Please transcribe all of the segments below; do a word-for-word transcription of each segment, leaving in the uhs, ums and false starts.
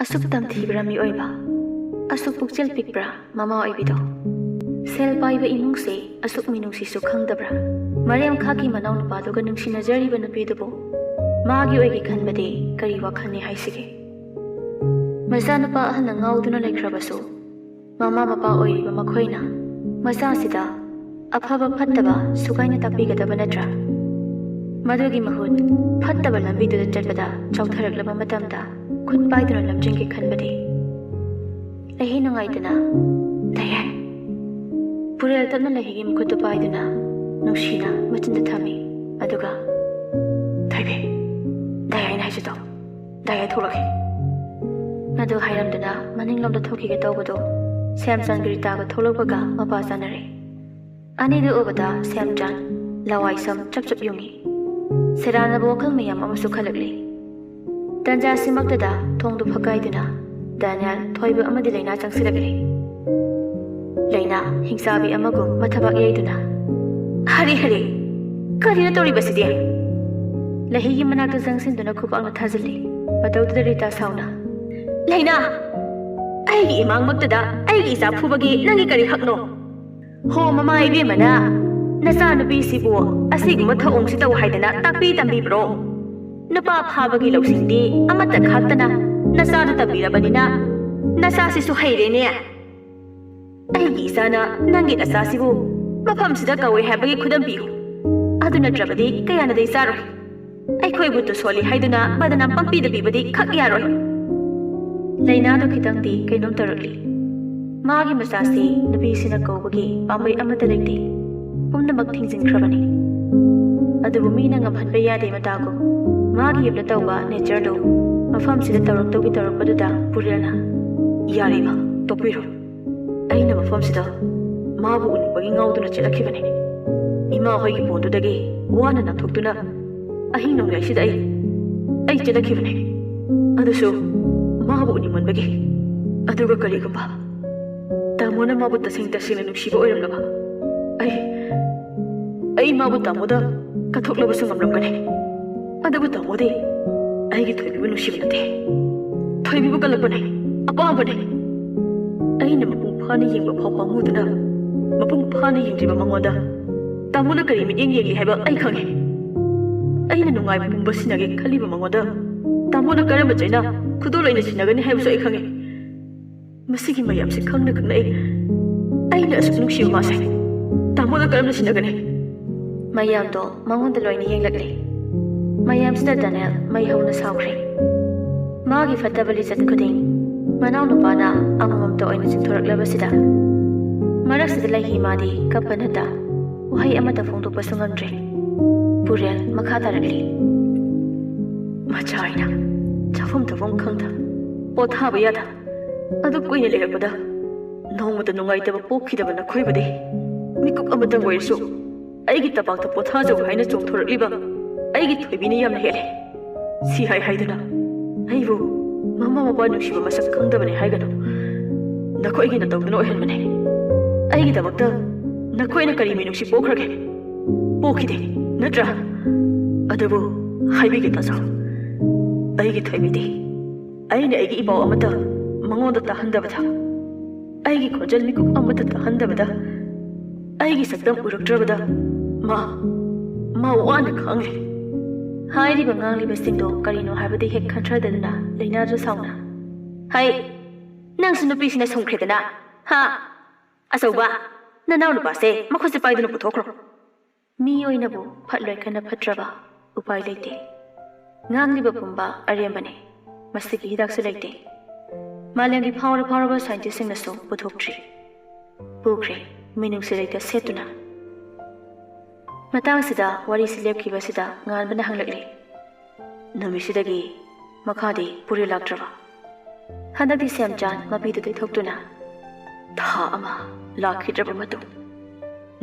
ꯑꯁꯨꯛ ꯇꯝꯊꯤꯕ꯭ꯔꯥ ꯃꯤꯑꯣꯏꯕ? ꯑꯁꯨꯛ ꯄꯨꯛꯆꯦꯜ ꯄꯤꯛꯄ꯭ꯔꯥ ꯃꯃꯥ ꯑꯣꯏꯕꯤꯗꯣ? ꯁꯦꯜ ꯄꯥꯏꯕ ꯏꯃꯨꯡꯁꯦ ꯑꯁꯨꯛ ꯃꯤꯅꯨꯡꯁꯤꯁꯨ ꯈꯪꯗꯕ꯭ꯔꯥ? ꯃꯔꯦꯝꯈꯥꯛꯀꯤ ꯃꯅꯥꯎꯅꯨꯄꯥꯗꯨꯒ ꯅꯨꯡꯁꯤꯅꯖꯔꯤꯕ ꯅꯨꯄꯤꯗꯨꯕꯨ ꯃꯥꯒꯤ ꯑꯣꯏꯒꯦ ꯈꯟꯕꯗꯤ ꯀꯔꯤ ꯋꯥꯈꯜꯅꯤ ꯍꯥꯏꯁꯤꯒꯦ? ꯃꯆꯥꯅꯨꯄꯥ ꯑꯍꯜꯅ ꯉꯥꯎꯗꯨꯅ ꯂꯩꯈ꯭ꯔꯕꯁꯨ, ꯃꯃꯥ ꯃꯄꯥ ꯑꯣꯏꯔꯤꯕ ꯃꯈꯣꯏꯅ ꯃꯆꯥꯁꯤꯗ ꯑꯐꯕ ꯐꯠꯇꯕ ꯁꯨꯒꯥꯏꯅ ꯇꯥꯛꯄꯤꯒꯗꯕ ꯅꯠꯇ꯭ꯔꯥ? ꯃꯗꯨꯒꯤ ꯃꯍꯨꯠ, ꯐꯠꯇꯕ ꯂꯝꯕꯤꯗꯨꯗ ꯆꯠꯄꯗ ꯆꯥꯎꯊꯔꯛꯂꯕ ꯃꯇꯝꯗ ꯈꯨꯠ ꯄꯥꯏꯗꯨꯅ ꯂꯝꯖꯤꯡꯒꯦ ꯈꯟꯕꯗꯤ? ꯂꯩꯍꯤ ꯅꯨꯡꯉꯥꯏꯇꯅ, "ꯗꯥꯌꯥꯏ!" ꯄꯨꯔꯦꯜ ꯇꯞꯅ ꯂꯩꯍꯤꯒꯤ ꯃꯈꯨꯠꯇꯨ ꯄꯥꯏꯗꯨꯅ ꯅꯨꯡꯁꯤꯅ ꯃꯆꯤꯟꯗ ꯊꯝꯃꯤ꯫ ꯑꯗꯨꯒ, "ꯊꯣꯏꯕꯤ, ꯗꯥꯌꯥꯏꯅ ꯍꯥꯏꯁꯤꯗꯣ, ꯗꯥꯌꯥꯏ ꯊꯣꯛꯂꯛꯈꯤ!" ꯑꯗꯨ ꯍꯥꯏꯔꯝꯗꯨꯅ ꯃꯅꯤꯡꯂꯣꯝꯗ ꯊꯣꯛꯈꯤꯒꯦ ꯇꯧꯕꯗꯨ ꯁ꯭ꯌꯥꯝꯆꯥꯟꯒ ꯔꯤꯇꯥꯒ ꯊꯣꯛꯂꯛꯄꯒ ꯃꯄꯥ ꯆꯥꯅꯔꯦ꯫ ꯑꯅꯤꯗꯨ ꯎꯕꯗ ꯁ꯭ꯌꯥꯝꯆꯥꯟ ꯂꯋꯥꯏ ꯁꯝ ꯆꯞ ꯆꯞ ꯌꯨꯡꯉꯤ꯫ ꯁꯦꯔꯥꯟꯅꯕ ꯋꯥꯈꯜ ꯃꯌꯥꯝ ꯑꯃꯁꯨ ꯈꯜꯂꯛꯂꯤ꯫ ꯇꯟꯖꯥꯁꯤꯃꯛꯇꯗ ꯊꯣꯡꯗꯨ ꯐꯛꯀꯥꯏꯗꯨꯅ ꯗꯥꯅꯤꯌꯦꯜ, ꯊꯣꯏꯕ ꯑꯃꯗꯤ ꯂꯩꯅꯥ ꯆꯪꯁꯤꯜꯂꯛꯂꯤ꯫ ꯂꯩꯅꯥ ꯍꯤꯡꯆꯥꯕꯤ ꯑꯃꯒꯨꯝ ꯃꯊꯕꯥꯛ ꯌꯩꯗꯨꯅ, "ꯍꯔꯦ, ꯍꯔꯦ, ꯀꯔꯤꯅꯣ ꯇꯧꯔꯤꯕꯁꯤꯗꯤ?" ꯂꯩꯍꯤꯒꯤ ꯃꯅꯥꯛꯇ ꯆꯪꯁꯤꯟꯗꯨꯅ ꯈꯨꯕꯥꯛꯅ ꯊꯥꯖꯤꯜꯂꯤ꯫ ꯃꯇꯧꯗꯨꯗ ꯔꯤꯇꯥ ꯁꯥꯎꯅ, "ꯂꯩꯅꯥ! ꯑꯩꯒꯤ ꯏꯃꯥꯡꯃꯛꯇꯗ ꯑꯩꯒꯤ ꯏꯆꯥ ꯐꯨꯕꯒꯤ ꯅꯪꯒꯤ ꯀꯔꯤ ꯍꯛꯅꯣ? ꯍꯣ, ꯃꯃꯥ ꯏꯕꯦꯝꯃꯅ ꯅꯆꯥꯅꯨꯄꯤꯁꯤꯕꯨ ꯑꯁꯤꯒꯨꯝꯕ ꯊꯧꯑꯣꯡꯁꯤ ꯇꯧ ꯍꯥꯏꯗꯅ ꯇꯥꯛꯄꯤ ꯇꯝꯕꯤꯕ꯭ꯔꯣ? ꯅꯨꯄꯥ ꯐꯥꯕꯒꯤ ꯂꯧꯁꯤꯡꯗꯤ ꯑꯃꯠꯇ ꯈꯥꯛꯇꯅ ꯅꯆꯥꯗ ꯇꯝꯕꯤꯔꯕꯅꯤꯅ ꯅꯆꯥꯁꯤꯁꯨ ꯍꯩꯔꯦꯅꯦ꯫ ꯑꯩꯒꯤ ꯏꯆꯥꯅ ꯅꯪꯒꯤ ꯅꯆꯥꯁꯤꯕꯨ ꯃꯐꯝꯁꯤꯗ ꯀꯧꯏ ꯍꯥꯏꯕꯒꯤ ꯈꯨꯗꯝ ꯄꯤꯌꯨ꯫ ꯑꯗꯨ ꯅꯠꯇ꯭ꯔꯕꯗꯤ ꯀꯌꯥꯅꯗꯤ ꯆꯥꯔꯣꯏ꯫ ꯑꯩꯈꯣꯏꯕꯨ ꯇꯨꯁꯣꯜꯂꯤ ꯍꯥꯏꯗꯨꯅ ꯕꯗꯅꯥꯝ ꯄꯪꯄꯤꯗ ꯄꯤꯕꯗꯤ ꯈꯛ ꯌꯥꯔꯣꯏ꯫" ꯂꯩꯅꯥꯗꯨ ꯈꯤꯇꯪꯗꯤ ꯀꯩꯅꯣꯝ ꯇꯧꯔꯛꯂꯤ꯫ ꯃꯥꯒꯤ ꯃꯆꯥꯁꯤ ꯅꯨꯄꯤꯁꯤꯅ ꯀꯧꯕꯒꯤ ꯄꯥꯝꯕꯩ ꯑꯃꯠꯇ ꯂꯩꯇꯦ꯫ ꯄꯨꯝꯅꯃꯛ ꯊꯤꯡꯖꯤꯟꯈ꯭ꯔꯕꯅꯤ꯫ ꯑꯗꯨꯕꯨ ꯃꯤꯅ ꯉꯝꯍꯟꯕ ꯌꯥꯗꯦ ꯃꯇꯥꯒꯨꯝ ꯃꯥꯒꯤ ꯌꯨꯝꯗ ꯇꯧꯕ ꯅꯦꯆꯔꯗꯨ ꯃꯐꯝꯁꯤꯗ ꯇꯧꯔꯛꯇꯧꯒꯤ ꯇꯧꯔꯛꯄꯗꯨꯗ ꯄꯨꯔꯦꯜꯅ, "ꯌꯥꯔꯦ ꯏꯃꯥ, ꯇꯣꯛꯄꯤꯔꯣ꯫ ꯑꯩꯅ ꯃꯐꯝꯁꯤꯗ ꯃꯥꯕꯨ ꯎꯅꯤꯡꯕꯒꯤ ꯉꯥꯎꯗꯨꯅ ꯆꯦꯜꯂꯛꯈꯤꯕꯅꯤ꯫ ꯏꯃꯥ ꯍꯣꯏꯒꯤ ꯄꯣꯟꯗꯨꯗꯒꯤ ꯋꯥꯅ ꯅꯥꯟꯊꯣꯛꯇꯨꯅ ꯑꯍꯤꯡ ꯅꯣꯡꯌꯥꯏꯁꯤꯗ ꯑꯩ, ꯑꯩ ꯆꯦꯜꯂꯛꯈꯤꯕꯅꯤ꯫ ꯑꯗꯨꯁꯨ ꯃꯥꯕꯨ ꯎꯅꯤꯡꯃꯟꯕꯒꯤ꯫ ꯑꯗꯨꯒ ꯀꯔꯤꯒꯨꯝꯕ ꯇꯥꯃꯣꯅ ꯃꯥꯕꯨ ꯇꯁꯦꯡ ꯇꯁꯦꯡꯅ ꯅꯨꯡꯁꯤꯕ ꯑꯣꯏꯔꯝꯂꯕ ꯑꯩ, ꯑꯩ ꯃꯥꯕꯨ ꯇꯥꯃꯣꯗ ꯀꯠꯊꯣꯛꯂꯕꯁꯨ ꯉꯝꯂꯝꯒꯅꯤ꯫ ꯑꯗꯨꯕꯨ ꯇꯥꯃꯣꯗꯤ ꯑꯩꯒꯤ ꯊꯣꯏꯕꯤꯕꯨ ꯅꯨꯡꯁꯤꯕ ꯅꯠꯇꯦ꯫ ꯊꯣꯏꯕꯤꯕꯨ ꯀꯜꯂꯛꯄꯅꯦ, ꯑꯄꯥꯝꯕꯅꯦ꯫ ꯑꯩꯅ ꯃꯄꯨꯡ ꯐꯥꯅ ꯌꯦꯡꯕ ꯐꯥꯎ ꯄꯥꯝꯃꯨꯗꯨꯅ, ꯃꯄꯨꯡ ꯐꯥꯅ ꯌꯦꯡꯗ꯭ꯔꯤꯕ ꯃꯉꯣꯟꯗ ꯇꯥꯃꯣꯅ ꯀꯔꯤ ꯃꯤꯠꯌꯦꯡ ꯌꯦꯡꯂꯤ ꯍꯥꯏꯕ ꯑꯩ ꯈꯪꯉꯦ꯫ ꯑꯩꯅ ꯅꯨꯡꯉꯥꯏꯕ ꯄꯨꯝꯕ ꯁꯤꯟꯅꯒꯦ ꯈꯜꯂꯤꯕ ꯃꯉꯣꯟꯗ ꯇꯥꯃꯣꯅ ꯀꯔꯝꯕ ꯆꯩꯅꯥ ꯈꯨꯗꯣꯜ ꯑꯣꯏꯅ ꯁꯤꯟꯅꯒꯅꯤ ꯍꯥꯏꯕꯁꯨ ꯑꯩ ꯈꯪꯉꯦ꯫ ꯃꯁꯤꯒꯤ ꯃꯌꯥꯝꯁꯦ ꯈꯪꯅ ꯈꯪꯅ ꯑꯩ, ꯑꯩꯅ ꯑꯁꯨꯛ ꯅꯨꯡꯁꯤꯕ ꯃꯥꯁꯦ ꯇꯥꯃꯣꯅ ꯀꯔꯝꯅ ꯁꯤꯟꯅꯒꯅꯤ? ꯃꯌꯥꯝꯗꯣ ꯃꯉꯣꯟꯗ ꯂꯣꯏꯅ ꯌꯦꯡꯂꯛꯂꯦ꯫ ꯃꯌꯥꯝꯁꯤꯗ ꯗꯥꯅꯤꯌꯦꯜ ꯃꯩ ꯍꯧꯅ ꯁꯥꯎꯈ꯭ꯔꯦ꯫ ꯃꯥꯒꯤ ꯐꯠꯇꯕ ꯂꯤꯆꯠ ꯈꯨꯗꯤꯡ ꯃꯅꯥꯎꯅꯨꯄꯥꯅ ꯑꯃꯃꯝꯇ ꯑꯣꯏꯅ ꯆꯤꯡꯊꯣꯔꯛꯂꯕꯁꯤꯗ, ꯃꯔꯛꯁꯤꯗ ꯂꯩꯍꯤ ꯃꯥꯗꯤ ꯀꯞꯄ ꯅꯠꯇ ꯋꯥꯍꯩ ꯑꯃꯠꯇ ꯐꯣꯡꯗꯣꯛꯄꯁꯨ ꯉꯝꯗ꯭ꯔꯦ꯫ ꯄꯨꯔꯦꯜ ꯃꯈꯥ ꯇꯥꯔꯛꯂꯤ꯫ ꯃꯆꯥ ꯑꯩꯅ ꯆꯥꯐꯝ ꯊꯛꯐꯝ ꯈꯪꯗ, ꯄꯣꯊꯥꯕ ꯌꯥꯗ, ꯑꯗꯨ ꯀꯨꯏꯅ ꯂꯩꯔꯛꯄꯗ ꯅꯣꯡꯃꯇ ꯅꯨꯡꯉꯥꯏꯇꯕ ꯄꯣꯛꯈꯤꯗꯕ ꯅꯈꯣꯏꯕꯨꯗꯤ ꯃꯤꯀꯨꯞ ꯑꯃꯇꯪ ꯑꯣꯏꯔꯁꯨ ꯑꯩꯒꯤ ꯇꯄꯥꯛꯇ ꯄꯣꯊꯥꯖꯧ ꯍꯥꯏꯅ ꯆꯣꯡꯊꯣꯔꯛꯂꯤꯕ ꯑꯩꯒꯤ ꯊꯣꯏꯕꯤꯅ ꯌꯥꯝꯅ ꯍꯦꯜꯂꯦ꯫ ꯁꯤ ꯍꯥꯏ ꯍꯥꯏꯗꯨꯅ ꯑꯩꯕꯨ ꯃꯃꯥ ꯃꯄꯥ ꯅꯨꯡꯁꯤꯕ ꯃꯁꯛ ꯈꯪꯗꯕꯅꯦ ꯍꯥꯏꯒꯅꯨ꯫ ꯅꯈꯣꯏꯒꯤ ꯅꯇꯧꯗꯨꯅ ꯑꯣꯏꯍꯟꯕꯅꯦ꯫ ꯑꯩꯒꯤꯗꯃꯛꯇ ꯅꯈꯣꯏꯅ ꯀꯔꯤ ꯃꯤꯅꯨꯡꯁꯤ ꯄꯣꯛꯈ꯭ꯔꯒꯦ? ꯄꯣꯛꯈꯤꯗꯦ, ꯅꯠꯇ꯭ꯔꯥ? ꯑꯗꯨꯕꯨ ꯍꯥꯏꯕꯤꯒꯦ ꯇꯥꯖꯧ꯫ ꯑꯩꯒꯤ ꯊꯣꯏꯕꯤꯗꯤ ꯑꯩꯅ ꯑꯩꯒꯤ ꯏꯄꯥꯎ ꯑꯃꯠꯇ ꯃꯉꯣꯟꯗ ꯇꯥꯍꯟꯗꯕꯗ, ꯑꯩꯒꯤ ꯈꯣꯟꯖꯦꯜ ꯃꯤꯀꯨꯞ ꯑꯃꯠꯇ ꯇꯥꯍꯟꯗꯕꯗ, ꯑꯩꯒꯤ ꯁꯛꯇꯝ ꯎꯔꯛꯇ꯭ꯔꯕꯗ ꯃꯥ, ꯃꯥ ꯋꯥꯅ ꯈꯥꯡꯂꯤ꯫ ꯍꯥꯏꯔꯤꯕ ꯉꯥꯡꯂꯤꯕꯁꯤꯡꯗꯣ ꯀꯔꯤꯅꯣ ꯍꯥꯏꯕꯗꯤ ꯍꯦꯛ ꯈꯟꯊꯗꯗꯅ ꯂꯩꯅꯥꯗꯨ ꯁꯥꯎꯅ, "ꯍꯩ, ꯅꯪꯁꯨ ꯅꯨꯄꯤꯁꯤꯅ ꯁꯨꯝꯈ꯭ꯔꯦꯗꯅ, ꯍꯥ? ꯑꯆꯧꯕ, ꯅꯅꯥꯎ ꯅꯨꯄꯥꯁꯦ ꯃꯈꯨꯠꯁꯦ ꯄꯥꯏꯗꯨꯅ ꯄꯨꯊꯣꯛꯈ꯭ꯔꯣ꯫" ꯃꯤ ꯑꯣꯏꯅꯕꯨ ꯐꯠꯂꯣꯏ ꯈꯟꯅ ꯐꯠꯇ꯭ꯔꯕ ꯎꯄꯥꯏ ꯂꯩꯇꯦ꯫ ꯉꯥꯡꯂꯤꯕ ꯄꯨꯝꯕ ꯑꯔꯦꯝꯕꯅꯤ꯫ ꯃꯁꯤꯒꯤ ꯍꯤꯗꯥꯛꯁꯨ ꯂꯩꯇꯦ꯫ ꯃꯥꯂꯦꯝꯒꯤ ꯐꯥꯎꯔ ꯐꯥꯎꯔꯕ ꯁꯥꯏꯟꯇꯤꯁꯁꯤꯡꯅꯁꯨ ꯄꯨꯊꯣꯛꯇ꯭ꯔꯤ꯫ ꯄꯨꯈ꯭ꯔꯦ, ꯃꯤꯅꯨꯡꯁꯤ ꯂꯩꯇ ꯁꯦꯠꯇꯨꯅ꯫ ꯃꯇꯥꯡꯁꯤꯗ ꯋꯥꯔꯤꯁꯤ ꯂꯦꯞꯈꯤꯕꯁꯤꯗ ꯉꯥꯟꯕꯅ ꯍꯪꯂꯛꯂꯤ, "ꯅꯨꯃꯤꯠꯁꯤꯗꯒꯤ ꯃꯈꯥꯗꯤ ꯄꯨꯔꯤ ꯂꯥꯛꯇ꯭ꯔꯕ?" ꯍꯟꯗꯛꯇꯤ ꯁꯦꯝꯆꯥꯟ ꯃꯄꯤꯗꯨ ꯇꯩꯊꯣꯛꯇꯨꯅ ꯊꯥ ꯑꯃ ꯂꯥꯛꯈꯤꯗ꯭ꯔꯕ ꯃꯇꯨꯡ,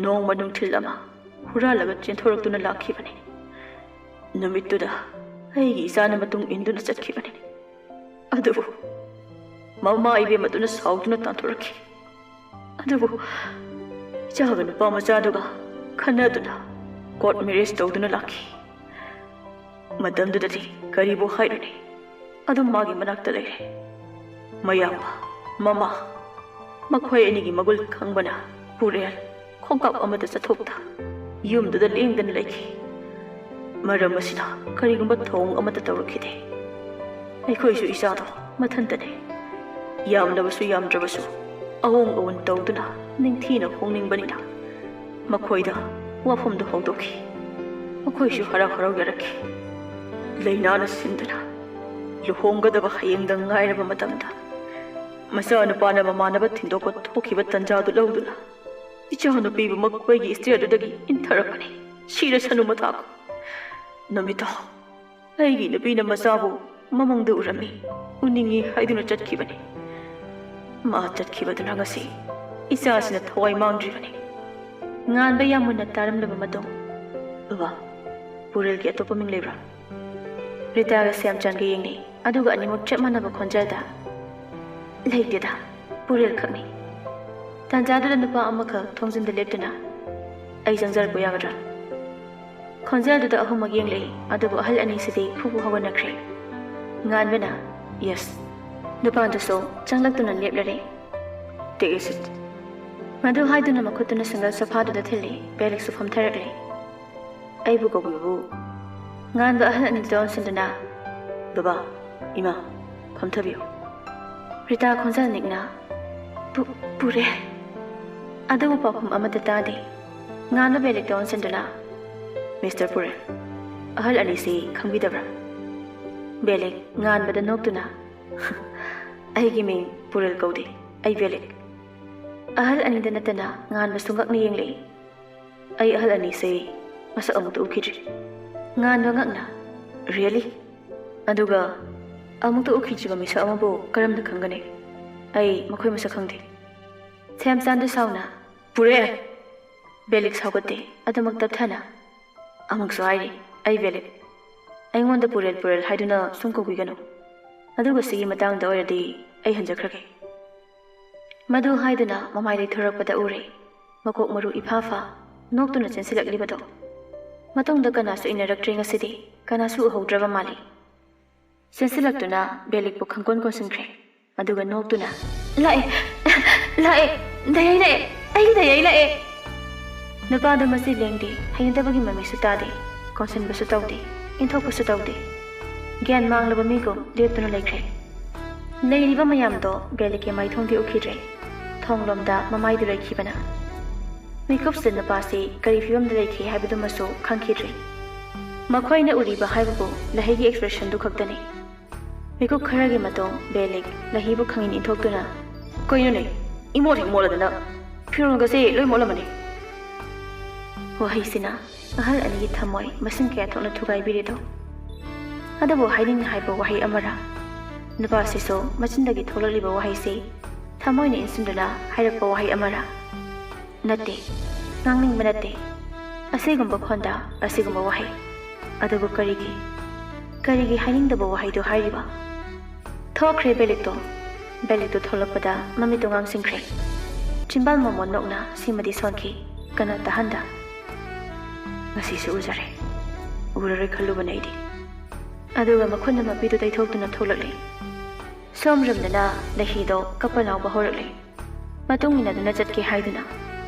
ꯅꯣꯡꯃ ꯅꯨꯡꯊꯤꯜ ꯑꯃ ꯍꯨꯔꯥꯜꯂꯒ ꯆꯦꯟꯊꯣꯔꯛꯇꯨꯅ ꯂꯥꯛꯈꯤꯕꯅꯤ꯫ ꯅꯨꯃꯤꯠꯇꯨꯗ ꯑꯩꯒꯤ ꯏꯆꯥꯅ ꯃꯇꯨꯡ ꯏꯟꯗꯨꯅ ꯆꯠꯈꯤꯕꯅꯤ꯫ ꯑꯗꯨꯕꯨ ꯃꯃꯥ ꯏꯕꯦꯝ ꯑꯗꯨꯅ ꯁꯥꯎꯗꯨꯅ ꯇꯥꯟꯊꯣꯔꯛꯈꯤ꯫ ꯑꯗꯨꯕꯨ ꯏꯆꯥꯒ ꯅꯨꯄꯥ ꯃꯆꯥꯗꯨꯒ ꯈꯟꯅꯗꯨꯅ ꯀꯣꯔꯠ ꯃꯦꯔꯦꯖ ꯇꯧꯗꯨꯅ ꯂꯥꯛꯈꯤ꯫ ꯃꯇꯝꯗꯨꯗꯗꯤ ꯀꯔꯤꯕꯨ ꯍꯥꯏꯔꯨꯅꯤ? ꯑꯗꯨꯝ ꯃꯥꯒꯤ ꯃꯅꯥꯛꯇ ꯂꯩꯔꯦ꯫ ꯃꯌꯥꯝꯕ, ꯃꯃꯥ, ꯃꯈꯣꯏ ꯑꯅꯤꯒꯤ ꯃꯒꯨꯟ ꯈꯪꯕꯅ ꯄꯨꯔꯦꯜ ꯈꯣꯡꯀꯥꯞ ꯑꯃꯗ ꯆꯠꯊꯣꯛꯇ ꯌꯨꯝꯗꯨꯗ ꯂꯦꯡꯗꯅ ꯂꯩꯈꯤ꯫ ꯃꯔꯝ ꯑꯁꯤꯅ ꯀꯔꯤꯒꯨꯝꯕ ꯊꯧꯑꯣꯡ ꯑꯃꯠꯇ ꯇꯧꯔꯛꯈꯤꯗꯦ꯫ ꯑꯩꯈꯣꯏꯁꯨ ꯏꯆꯥꯗꯣ ꯃꯊꯟꯇꯅꯦ꯫ ꯌꯥꯝꯂꯕꯁꯨ ꯌꯥꯝꯗ꯭ꯔꯕꯁꯨ ꯑꯑꯣꯡ ꯑꯑꯣꯟ ꯇꯧꯗꯨꯅ ꯅꯤꯡꯊꯤꯅ ꯍꯣꯡꯅꯤꯡꯕꯅꯤꯅ ꯃꯈꯣꯏꯗ ꯋꯥꯐꯝꯗꯨ ꯍꯧꯗꯣꯛꯈꯤ꯫ ꯃꯈꯣꯏꯁꯨ ꯍꯔꯥꯎ ꯍꯔꯥꯎ ꯌꯥꯔꯛꯈꯤ꯫ ꯂꯥꯏꯅꯥꯅ ꯁꯤꯟꯗꯨꯅ ꯂꯨꯍꯣꯡꯒꯗꯕ ꯍꯌꯦꯡꯗ ꯉꯥꯏꯔꯕ ꯃꯇꯝꯗ ꯃꯆꯥꯅꯨꯄꯥꯅ ꯃꯃꯥꯟꯅꯕ ꯊꯤꯟꯗꯣꯛꯄ ꯊꯣꯛꯈꯤꯕ ꯇꯟꯖꯥꯗꯨ ꯂꯧꯗꯨꯅ ꯏꯆꯥꯅꯨꯄꯤꯕꯨ ꯃꯈꯣꯏꯒꯤ ꯁ꯭ꯇꯦꯌꯔꯗꯨꯗꯒꯤ ꯏꯟꯊꯔꯛꯄꯅꯤ꯫ ꯁꯤꯔꯁꯅꯨ ꯃꯊꯥꯀꯨ꯫ ꯅꯨꯃꯤꯠꯇꯣ ꯑꯩꯒꯤ ꯅꯨꯄꯤꯅ ꯃꯆꯥꯕꯨ ꯃꯃꯪꯗ ꯎꯔꯝꯃꯤ, ꯎꯅꯤꯡꯏ ꯍꯥꯏꯗꯨꯅ ꯆꯠꯈꯤꯕꯅꯤ꯫ ꯃꯥ ꯆꯠꯈꯤꯕꯗꯨꯅ ꯉꯁꯤ ꯏꯆꯥꯁꯤꯅ ꯊꯋꯥꯏ ꯃꯥꯡꯗ꯭ꯔꯤꯕꯅꯤ꯫ ꯉꯥꯟꯕ ꯌꯥꯝ ꯃꯨꯟꯅ ꯇꯥꯔꯝꯂꯕ ꯃꯇꯨꯡ, "ꯕꯕꯥ, ꯄꯨꯔꯦꯜꯒꯤ ꯑꯇꯣꯞꯄ ꯃꯤꯡ ꯂꯩꯕ꯭ꯔꯥ?" ꯔꯤꯇꯥꯒ ꯁ꯭ꯌꯥꯝꯆꯥꯟꯒ ꯌꯦꯡꯅꯩ, ꯑꯗꯨꯒ ꯑꯅꯤꯃꯛ ꯆꯞ ꯃꯥꯟꯅꯕ ꯈꯣꯟꯖꯦꯜꯗ, "ꯂꯩꯇꯦꯗ, ꯄꯨꯔꯦꯜ ꯈꯛꯅꯤ꯫" ꯇꯥꯟꯖꯥꯗꯨꯗ ꯅꯨꯄꯥ ꯑꯃꯈꯛ ꯊꯣꯡꯖꯤꯟꯗ ꯂꯦꯞꯇꯨꯅ, "ꯑꯩ ꯆꯪꯖꯔꯛꯄ ꯌꯥꯒꯗ꯭ꯔꯥ?" ꯈꯣꯟꯖꯦꯜꯗꯨꯗ ꯑꯍꯨꯝꯃꯛ ꯌꯦꯡꯂꯛꯏ, ꯑꯗꯨꯕꯨ ꯑꯍꯜ ꯑꯅꯤꯁꯤꯗꯤ ꯐꯨꯐꯨ ꯍꯧꯒꯠꯅꯈ꯭ꯔꯦ꯫ ꯉꯥꯟꯕꯅ, "Yes꯫" ꯅꯨꯄꯥꯗꯨꯁꯨ ꯆꯪꯂꯛꯇꯨꯅ ꯂꯦꯞꯂꯔꯦ꯫ "Take a seat꯫" ꯃꯗꯨ ꯍꯥꯏꯗꯨꯅ ꯃꯈꯨꯠꯇꯨꯅ ꯁꯤꯡꯒꯜ ꯁꯣꯐꯥꯗꯨꯗ ꯊꯤꯜꯂꯤ, ꯕꯦꯂꯤꯛꯁꯨ ꯐꯝꯊꯔꯛꯂꯦ꯫ "ꯑꯩꯕꯨ ꯀꯧꯕꯤꯕꯕꯨ?" ꯉꯥꯟꯕ ꯑꯍꯜ ꯑꯅꯤꯗꯨꯗ ꯑꯣꯟꯁꯤꯟꯗꯨꯅ, "ꯕꯕꯥ, ꯏꯃꯥ, ꯐꯝꯊꯕꯤꯌꯨ꯫" ꯔꯤꯇꯥ ꯈꯣꯟꯖꯦꯜ ꯅꯤꯛꯅ, "ꯄꯨ-, ꯄꯨꯔꯦꯜ꯫" ꯑꯗꯨꯕꯨ ꯄꯥꯎꯈꯨꯝ ꯑꯃꯠꯇ ꯇꯥꯗꯦ꯫ ꯉꯥꯟꯕ ꯕꯦꯂꯤꯛꯇ ꯑꯣꯟꯁꯤꯟꯗꯨꯅ, "ꯃꯤꯁꯇꯔ ꯄꯨꯔꯦꯜ, ꯑꯍꯜ ꯑꯅꯤꯁꯤ ꯈꯪꯕꯤꯗꯕ꯭ꯔꯥ?" ꯕꯦꯂꯤꯛ ꯉꯥꯟꯕꯗ ꯅꯣꯛꯇꯨꯅ, "ꯑꯩꯒꯤ ꯃꯤꯡ ꯄꯨꯔꯦꯜ ꯀꯧꯗꯦ, ꯑꯩ ꯕꯦꯂꯤꯛ꯫" ꯑꯍꯜ ꯑꯅꯤꯗ ꯅꯠꯇꯅ ꯉꯥꯟꯕꯁꯨ ꯉꯛꯅ ꯌꯦꯡꯂꯛꯏ꯫ "ꯑꯩ ꯑꯍꯜ ꯑꯅꯤꯁꯦ ꯃꯁꯛ ꯑꯃꯨꯛꯇ ꯎꯈꯤꯗ꯭ꯔꯤ꯫" ꯉꯥꯟꯕ ꯉꯛꯅ, "Really? ꯑꯗꯨꯒ ꯑꯃꯨꯛꯇ ꯎꯈꯤꯗ꯭ꯔꯤꯕ ꯃꯤꯁꯛ ꯑꯃꯕꯨ ꯀꯔꯝꯅ ꯈꯪꯒꯅꯤ? ꯑꯩ ꯃꯈꯣꯏ ꯃꯁꯛ ꯈꯪꯗꯦ꯫" ꯁ꯭ꯌꯥꯝꯆꯥꯟꯗꯨ ꯁꯥꯎꯅ, "ꯄꯨꯔꯦꯜ!" ꯕꯦꯂꯤꯛ ꯁꯥꯎꯒꯠꯇꯦ, ꯑꯗꯨꯃꯛ ꯇꯞꯊꯅ, "ꯑꯃꯨꯛꯁꯨ ꯍꯥꯏꯔꯤ, ꯑꯩ ꯕꯦꯂꯤꯛ꯫ ꯑꯩꯉꯣꯟꯗ ꯄꯨꯔꯦꯜ ꯄꯨꯔꯦꯜ ꯍꯥꯏꯗꯨꯅ ꯁꯨꯝ ꯀꯧꯕꯤꯒꯅꯨ꯫ ꯑꯗꯨꯒ ꯁꯤꯒꯤ ꯃꯇꯥꯡꯗ ꯑꯣꯏꯔꯗꯤ ꯑꯩ ꯍꯟꯖꯈ꯭ꯔꯒꯦ꯫" ꯃꯗꯨ ꯍꯥꯏꯗꯨꯅ ꯃꯃꯥꯏ ꯂꯩꯊꯣꯔꯛꯄꯗ ꯎꯔꯦ, ꯃꯀꯣꯛ ꯃꯔꯨ ꯏꯐꯥ ꯐꯥ, ꯅꯣꯛꯇꯨꯅ ꯆꯦꯟꯁꯤꯜꯂꯛꯂꯤꯕꯗꯣ꯫ ꯃꯇꯨꯡꯗ ꯀꯅꯥꯁꯨ ꯏꯟꯅꯔꯛꯇ꯭ꯔꯦ ꯉꯁꯤꯗꯤ, ꯀꯅꯥꯁꯨ ꯎꯍꯧꯗ꯭ꯔꯕ ꯃꯥꯜꯂꯤ꯫ ꯆꯦꯟꯁꯤꯜꯂꯛꯇꯨꯅ ꯕꯦꯂꯤꯛꯄꯨ ꯈꯪꯀꯣꯟ ꯀꯣꯟꯁꯤꯟꯈ꯭ꯔꯦ꯫ ꯑꯗꯨꯒ ꯅꯣꯛꯇꯨꯅ, "ꯂꯥꯛꯑꯦ, ꯂꯥꯛꯑꯦ, ꯗꯌꯥꯏ ꯂꯥꯛꯑꯦ, ꯑꯩꯒꯤ ꯗꯌꯥꯏ ꯂꯥꯛꯑꯦ!" ꯅꯨꯄꯥꯗꯣ ꯃꯆꯤ ꯂꯦꯡꯗꯦ, ꯍꯩꯅꯗꯕꯒꯤ ꯃꯃꯤꯁꯨ ꯇꯥꯗꯦ, ꯀꯣꯟꯁꯤꯟꯕꯁꯨ ꯇꯧꯗꯦ, ꯏꯟꯊꯣꯛꯄꯁꯨ ꯇꯧꯗꯦ꯫ ꯒ꯭ꯌꯥꯟ ꯃꯥꯡꯂꯕ ꯃꯤꯒꯨꯝ ꯂꯦꯞꯇꯨꯅ ꯂꯩꯈ꯭ꯔꯦ꯫ ꯂꯩꯔꯤꯕ ꯃꯌꯥꯝꯗꯣ ꯕꯦꯂꯤꯛꯀꯤ ꯃꯥꯏꯊꯣꯡꯗꯤ ꯎꯈꯤꯗ꯭ꯔꯦ꯫ ꯊꯣꯡꯂꯣꯝꯗ ꯃꯃꯥꯏꯗꯨ ꯂꯩꯈꯤꯕꯅ꯫ ꯃꯤꯀꯨꯞꯁꯤꯗ ꯅꯨꯄꯥꯁꯤ ꯀꯔꯤ ꯐꯤꯕꯝꯗ ꯂꯩꯈꯤ ꯍꯥꯏꯕꯗꯨꯃꯁꯨ ꯈꯪꯈꯤꯗ꯭ꯔꯦ꯫ ꯃꯈꯣꯏꯅ ꯎꯔꯤꯕ ꯍꯥꯏꯕꯕꯨ ꯂꯩꯍꯩꯒꯤ expressionꯗꯨ ꯈꯛꯇꯅꯤ꯫ ꯃꯤꯀꯨꯞ ꯈꯔꯒꯤ ꯃꯇꯨꯡ ꯕꯦꯂꯤꯛ ꯂꯩꯍꯤꯕꯨ ꯈꯪꯏꯟ ꯏꯟꯊꯣꯛꯇꯨꯅ, "ꯀꯩꯅꯣꯅꯦ? ꯏꯃꯣꯠ ꯍꯦꯛ ꯃꯣꯠꯂꯗꯅ꯫ ꯐꯤꯔꯣꯜꯒꯁꯦ ꯂꯣꯏ ꯃꯣꯠꯂꯝꯃꯅꯤ꯫" ꯋꯥꯍꯩꯁꯤꯅ ꯑꯍꯜ ꯑꯅꯤꯒꯤ ꯊꯃꯣꯏ ꯃꯁꯤꯡ ꯀꯌꯥ ꯊꯣꯛꯅ ꯊꯨꯒꯥꯏꯕꯤꯔꯦꯗꯣ꯫ ꯑꯗꯨꯕꯨ ꯍꯥꯏꯅꯤꯡꯅ ꯍꯥꯏꯕ ꯋꯥꯍꯩ ꯑꯃꯔ? ꯅꯨꯄꯥꯁꯤꯁꯨ ꯃꯆꯤꯟꯗꯒꯤ ꯊꯣꯛꯂꯛꯂꯤꯕ ꯋꯥꯍꯩꯁꯤ ꯊꯃꯣꯏꯅ ꯏꯟꯁꯤꯟꯗꯨꯅ ꯍꯥꯏꯔꯛꯄ ꯋꯥꯍꯩ ꯑꯃꯔ? ꯅꯠꯇꯦ, ꯉꯥꯡꯅꯤꯡꯕ ꯅꯠꯇꯦ꯫ ꯑꯁꯤꯒꯨꯝꯕ ꯈꯣꯟꯗ, ꯑꯁꯤꯒꯨꯝꯕ ꯋꯥꯍꯩ꯫ ꯑꯗꯨꯕꯨ ꯀꯔꯤꯒꯤ? ꯀꯔꯤꯒꯤ ꯍꯥꯏꯅꯤꯡꯗꯕ ꯋꯥꯍꯩꯗꯨ ꯍꯥꯏꯔꯤꯕ? ꯊꯣꯛꯈ꯭ꯔꯦ ꯕꯦꯂꯤꯛꯇꯣ꯫ ꯕꯦꯂꯤꯛꯇꯣ ꯊꯣꯛꯂꯛꯄꯗ ꯃꯃꯤꯠꯇꯣ ꯉꯥꯡꯁꯤꯟꯈ꯭ꯔꯦ꯫ ꯆꯤꯝꯕꯥꯜ ꯃꯃꯣꯟ ꯅꯣꯛꯅ ꯁꯤꯃꯗꯤ ꯁꯣꯟꯈꯤ, ꯀꯅꯥ ꯇꯥꯍꯟꯗ꯫ ꯉꯁꯤꯁꯨ ꯎꯖꯔꯦ꯫ ꯎꯔꯔꯣꯏ ꯈꯜꯂꯨꯕꯅꯦ ꯑꯩꯗꯤ꯫ ꯑꯗꯨꯒ ꯃꯈꯨꯠꯅ ꯃꯄꯤꯗꯨ ꯇꯩꯊꯣꯛꯇꯨꯅ ꯊꯣꯛꯂꯛꯂꯦ꯫ ꯁꯣꯝꯔꯣꯝꯗꯅ ꯂꯩꯍꯤꯗꯣ ꯀꯞꯄ ꯂꯥꯎꯕ ꯍꯧꯔꯛꯂꯦ꯫ ꯃꯇꯨꯡ ꯏꯟꯅꯗꯨꯅ ꯆꯠꯀꯦ ꯍꯥꯏꯗꯨꯅ